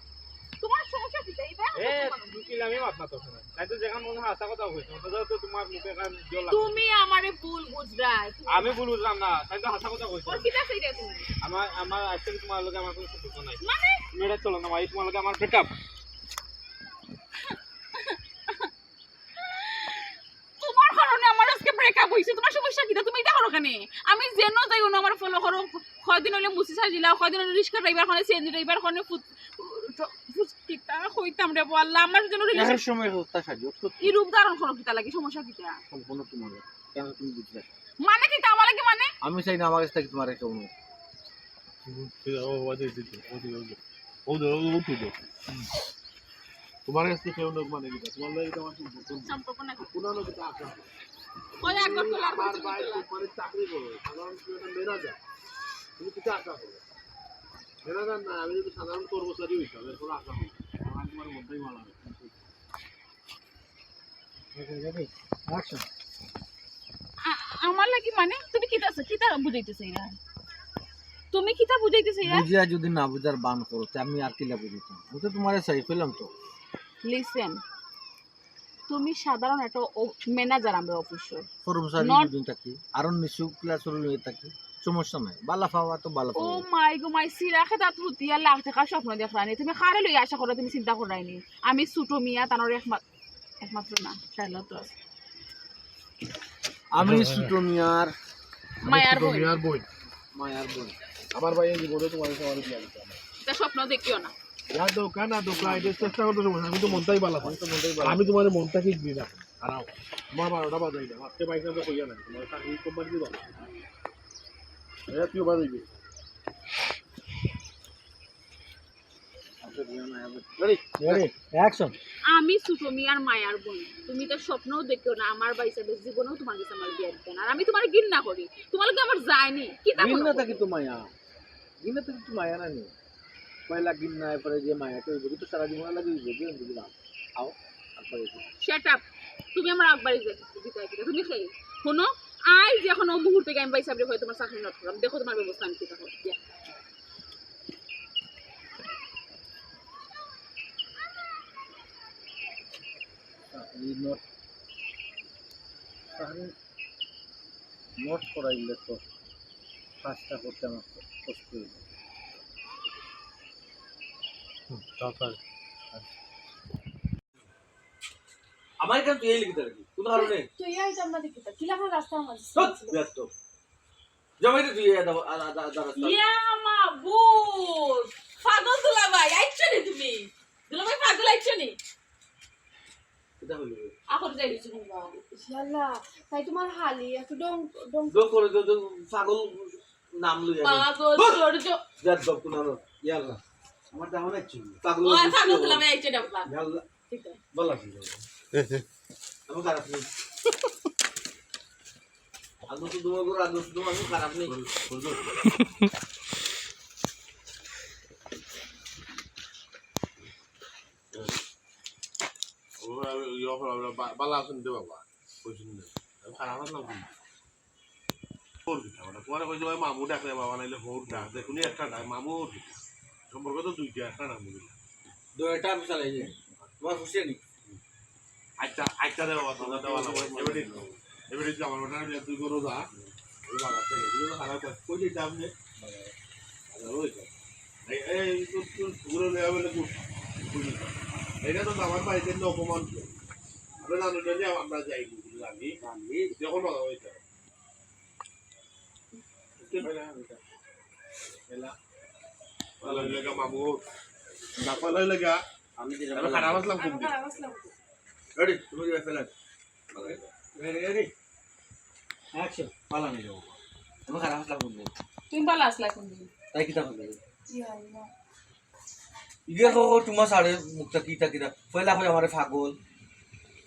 তোমার সমস্যা কি তাই বা? এ, তুমি কিলামি মাত না তো শোনা। তাই তো যেখান মনে হয় হাছা কথা কইছো, তো যাও তো তোমার মুখে কান জল লাগবে। তুমি আমারে ভুল বুঝরায়। আমি ভুল বুঝলাম না, তাই তো হাছা কথা কইছো। ওর কিতা চাইরায় তুমি? আমার, আমার আজকে তোমার লগে আমার কোনো সম্পর্ক নাই। মানে? তুমি এটা চলো না, ভাই, তোমার লগে আমার ব্রেকআপ। তোমার কারণে আমার আজকে ব্রেকআপ হইছে। তোমার সমস্যা কিতা? তুমি এটা করো কেনে? আমি যেন যাই, ওনো আমার ফলো করো। কয়দিন হইলে মুসি সাজিলা, কয়দিন হইলে রিক্সা ড্রাইভার, কয়দিন সিএনজি ড্রাইভার, কয়দিন ফুট-, ফুট-, আমি কইতাম রে বউ, আল্লাহ, আমার জন্য রিলেশন। এর সময় হতা সাজি, অত ই রূপ ধারণ করো কিতা লাগি, সমস্যা কিতা? সম্পূর্ণ তোমার। কেন তুমি বুঝলে? মানে কিতা, আমার লাগি মানে? আমি চাই না আমার কাছ থেকে তোমার কেউ নেই। ও, ও, ও, ও, ও, ও, ও, ও, ও, ও, ও, ও, ও, ও, ও, ও, ও, তোমার কাছ থেকে কেউ নেই মানে কিতা? তোমার লাগে তো আমার সম্পর্ক নেই। সম্পর্ক না। কোনো না কিছু আশা। ওই এক ঘর তোলা, আমার ভাই কোম্পানির চাকরি করে, সাধারণ কেউ একটা ম্যানেজার। তুমি কিছু আশা করো। ম্যানেজার না, আমি যদি সাধারণ কর্মচারী হইতাম, এর কোনো আশা হইতো না। আমার তোমার মধ্যেই মারা হয়। আ-, আমার লাগি মানে? তুমি কিতা আছো? কিতা বুঝাইতেছো এরা? তুমি কিতা বুঝাইতেছো এরা? বুঝিয়া যদি না বুঝার বান করো, তে আমি আর কিলা বুঝিতাম? আমি তো তোমারে চাই পেলাম তো। লিসেন, তুমি সাধারণ একটা অ-, ম্যানেজার আমরা অফিসর। কর্মচারী not দুদিন থাকি, আরো নিচু ক্লাসর লইয়া থাকি, সমস্যা নাই। বালা পাওয়া তো বালা ও পাওয়া। মাই গো মাই, সিরা খেতাত হুতিয়া লাখ টাকার স্বপ্ন দেখরা নি। তুমি কারে লইয়া আশা করো, তুমি চিন্তা কররায় নি? আমি ছোট মিয়া, তানোর একমা-, একমাত্র না, শায়লা তো আছে। আমি ছোট মিয়ার মায়ার ছোট বইন। মিয়ার বইন। মায়ার বইন। আমার ভাই এই জীবনে তোমার সাথে আমার বিয়া দিতে হবে। এটা স্বপ্ন দেখিও না। ইয়া দোকা না দোকা, এটা চেষ্টা করতে সময়, আমি তো মনটাই বালা পাই। আমি তো মনটাই বালা আমি তোমার মনটা কি দিই না। দাঁড়াও। তোমার বারোটা বাজাই দাও। আজকে বাইক আমরা কইয়া না। তোমার চাকরি কোম্পানি বাজাই। এটা তুই বাজাইবি। Ready? Ready? Action. আমি ছোট মিয়ার মায়ার বইন। তুমি তো স্বপ্নও দেখিও না, আমার ভাই সাহেবের জীবনেও তোমার কাছে আমার বিয়া দিতে না। আর আমি তোমার ঘিন্না করি। তোমার লগে আমার যায়নি। কিতা ঘিন্না করো? থাকি তো মায়া। ঘিন্না থাকি তো মায়া না নি। পয়লা ঘিন্না, এরপরে যে মায়া তো হইব, কিন্তু সারা জীবন লাগে হইব, কি হইব না? আও, একবার এসে। Shut up. তুমি আমার একবার বিদায় দিতে, তুমি খাই। শোনো, আই যে এখন ও মুহূর্তে আমি ভাই সাহেবরে হয় তোমার চাকরি not করাম। দেখো তোমার ব্যবস্থা আমি কিতা করি। চাকরি not, চাকরি not করাইলে তো কাজটা করতে আমার খুব কষ্ট হইল। হুম, তাড়াতাড়ি। আমার এখানে তুই এই লিখিতে রাখি, কোন কারণে? তুই এই তো আমরা দেখি তো, কিলা করে রাস্তার মাঝে ধুৎ, ছিল। ব্যস্ত। জমাইতে তুই এই আধা, আধা, আধা, আধা রাস্তা। ইয়া মাবুদ, পাগল দুলাভাই, আইছো নি তুমি? দুলাভাই পাগল আইছো নি? এটা হইল রে। আখর যাই দিছো কোন বাবা? ইয়াল্লা, তাই তোমার হালি একটু ডং, ডং। ডং করে তো, তো পাগল নাম লইয়া রে। পাগল ধুর! চোর চোর। যার দপ কোন আলো। ইয়াল্লা। আমার দাম নাই চুল। পাগল ও, হইছে পাগল ও। দুলাভাই আইছো না বাবা। ইয়াল্লা। ঠিক আছে। ভালো আছে। আমি খারাপ নেই। আদৌ তো তোমার ঘর, আদৌ তো তোমার ঘর খারাপ নেই। ও, ইয়ে, বালা আছেন রে বাবা? কইছেন না। আমি খারাপ আছলাম কি? ওর কিতা বাবা? তোমারে কইছে ভাই মামু ডাকরে বাবা, নাইলে হৌর ডাক। দেখুন, একটা ডাক, মামু হৌর কিতা? সম্পর্ক তো দুইটা, একটা নাম বুঝি না। দুইটা আমি চালাই যে। তোমার খুশি নি? আচ্ছা, আচ্ছা রে বাবা, তোমরা তো ভালো করে এবারে, এবারে যে আমার ওটা নিয়ে তুই করো যা। এই বাবা, এই এগুলো তো খারাপ কাজ। কই দিতে আপনি? আচ্ছা, ওই তো। এই, এই, তো, তো, ঘুরে নিয়ে যাবে না, ঘুর। ঘুর। এটা তো আমার বাড়িতে এমনি অপমান তো। আমরা জানি না যে আমরা যাই, ঘুরে জানি। জানি। যখন বাবা ওই তো। এলা। ভালো লাগা মামু। না ভালো লাগা। আমি যেটা আমি বললাম। খারাপ আছলাম কোন দিন? Ready? তুমি কি ফেলেন? Ready, ready? Action. পালা নিয়ে যাবো। তুমি খারাপ আছলাম কোন দিন? তুমি ভালো আছলা কোন দিন? তাই কিতা বললে? ইয়া আল্লাহ। ইগে কো, কো, তোমার সারে মুখটা কিতা কিতা? পয়লা কই আমারে পাগল।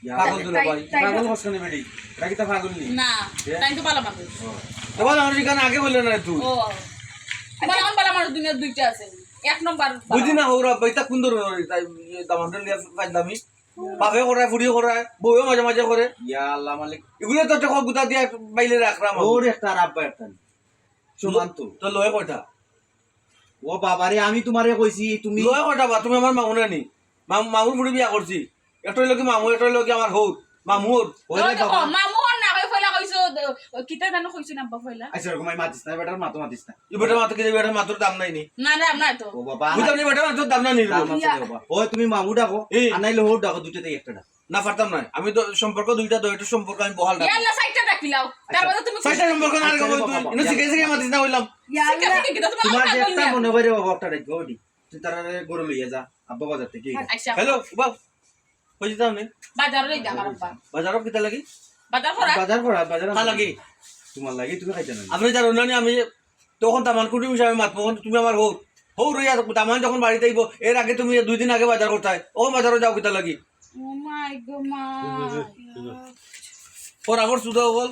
ইয়া। পাগল দুলাভাই। তাই, তাই পাগল না। হস কেনে বেটি? এটা কিতা পাগল নি? না, এ? তাই তো ভালো মানুষ। ও। তো ভালো মানুষ এখানে আগে বললে না তুই? ও। তোমার এমন ভালো মানুষ দুনিয়ার দুইটা আছে। এক নম্বর ভালো। বুঝি না, হৌরা, এটা কোন ধরনের, তাই, ইয়ে, দামান্ডর লিয়া ফাইজলামি? বাপে করে, ফুড়িয়ে করে, বউয়ে মাঝে মাঝে করে। ইয়া আল্লাহ মালিক। এগুলো তো একটা গুতা দিয়া বাইলে রাখলাম আমি। ওর একটা আর আব্বা একটা নি। সমান তো। তো লয় কয়টা? ও বাবারে, আমি তোমারে কইছি, তুমি লয় কয়টা বা, তুমি আমার মামু না নি? মামু, মামুর ফুড়ি বিয়া করছি। একটা হইলো কি মামু, একটা হইলো কি আমার হৌর। মামুর। ওরে ওই দেখো, বাবা। মামু আর না, ওই পয়লা কইছো, ও, কিতা জানো কইছো না আব্বা পয়লা? আচ্ছা, এরকম আমি মাতিস না, বেটার মাতো মাতিস না। এই বেটার মাতো কি, এই বেটার মাতোর দাম নাই নি? না, না, না তো। ও বাবা, বুঝলাম না, এই বেটার মাতোর দাম নাই নি রে দাম বাবা। আছে রে বাবা। ওই তুমি মামু ডাকো, এই। আর নাইলে হৌর ডাকো, দুইটাতেই একটা ডাকো। না, পারতাম না। আমি তো সম্পর্ক দুইটা, তো একটা সম্পর্ক আমি বহাল রাখবো। ইয়াল্লা, চাইরটা ডাকিলাও। তার বাদে তুমি চাইরটা সম্পর্ক না রে বাবা, বাবা। এনে শিখে শিখে মাতিস না হইলাম। ইয়াল্লা। শিখে শিখে কি? তোমার তোমার যে পাগল একটা নিয়ে। মনে করে বাবা, একটা ডাকবো, ওডি। তুই তারারে গরু লইয়া যা। আব্বা বাজার থাকি। আচ্ছা। হ্যালো, বাবা। কই যাইতায় নি? বাজারো যাইতাম আমার আব্বা। বাজারো কিতা লাগি? বাজার করা? বাজার করা, বাজার কার লাগি? তোমার লাগি, তুমি খাইতায় না? আপনি জানো না নি, আমি তখন দামান কুটুম হিসাবে মাতবো, তখন তুমি আমার হউর। হউর অইয়া দামান যখন বাড়িত আইবো, এর আগে তুমি দুই দিন আগে বাজার করতায়, ও বাজারো যাও কিতা লাগি? ও মাই গো মা। ওর আগর সুদা অকল।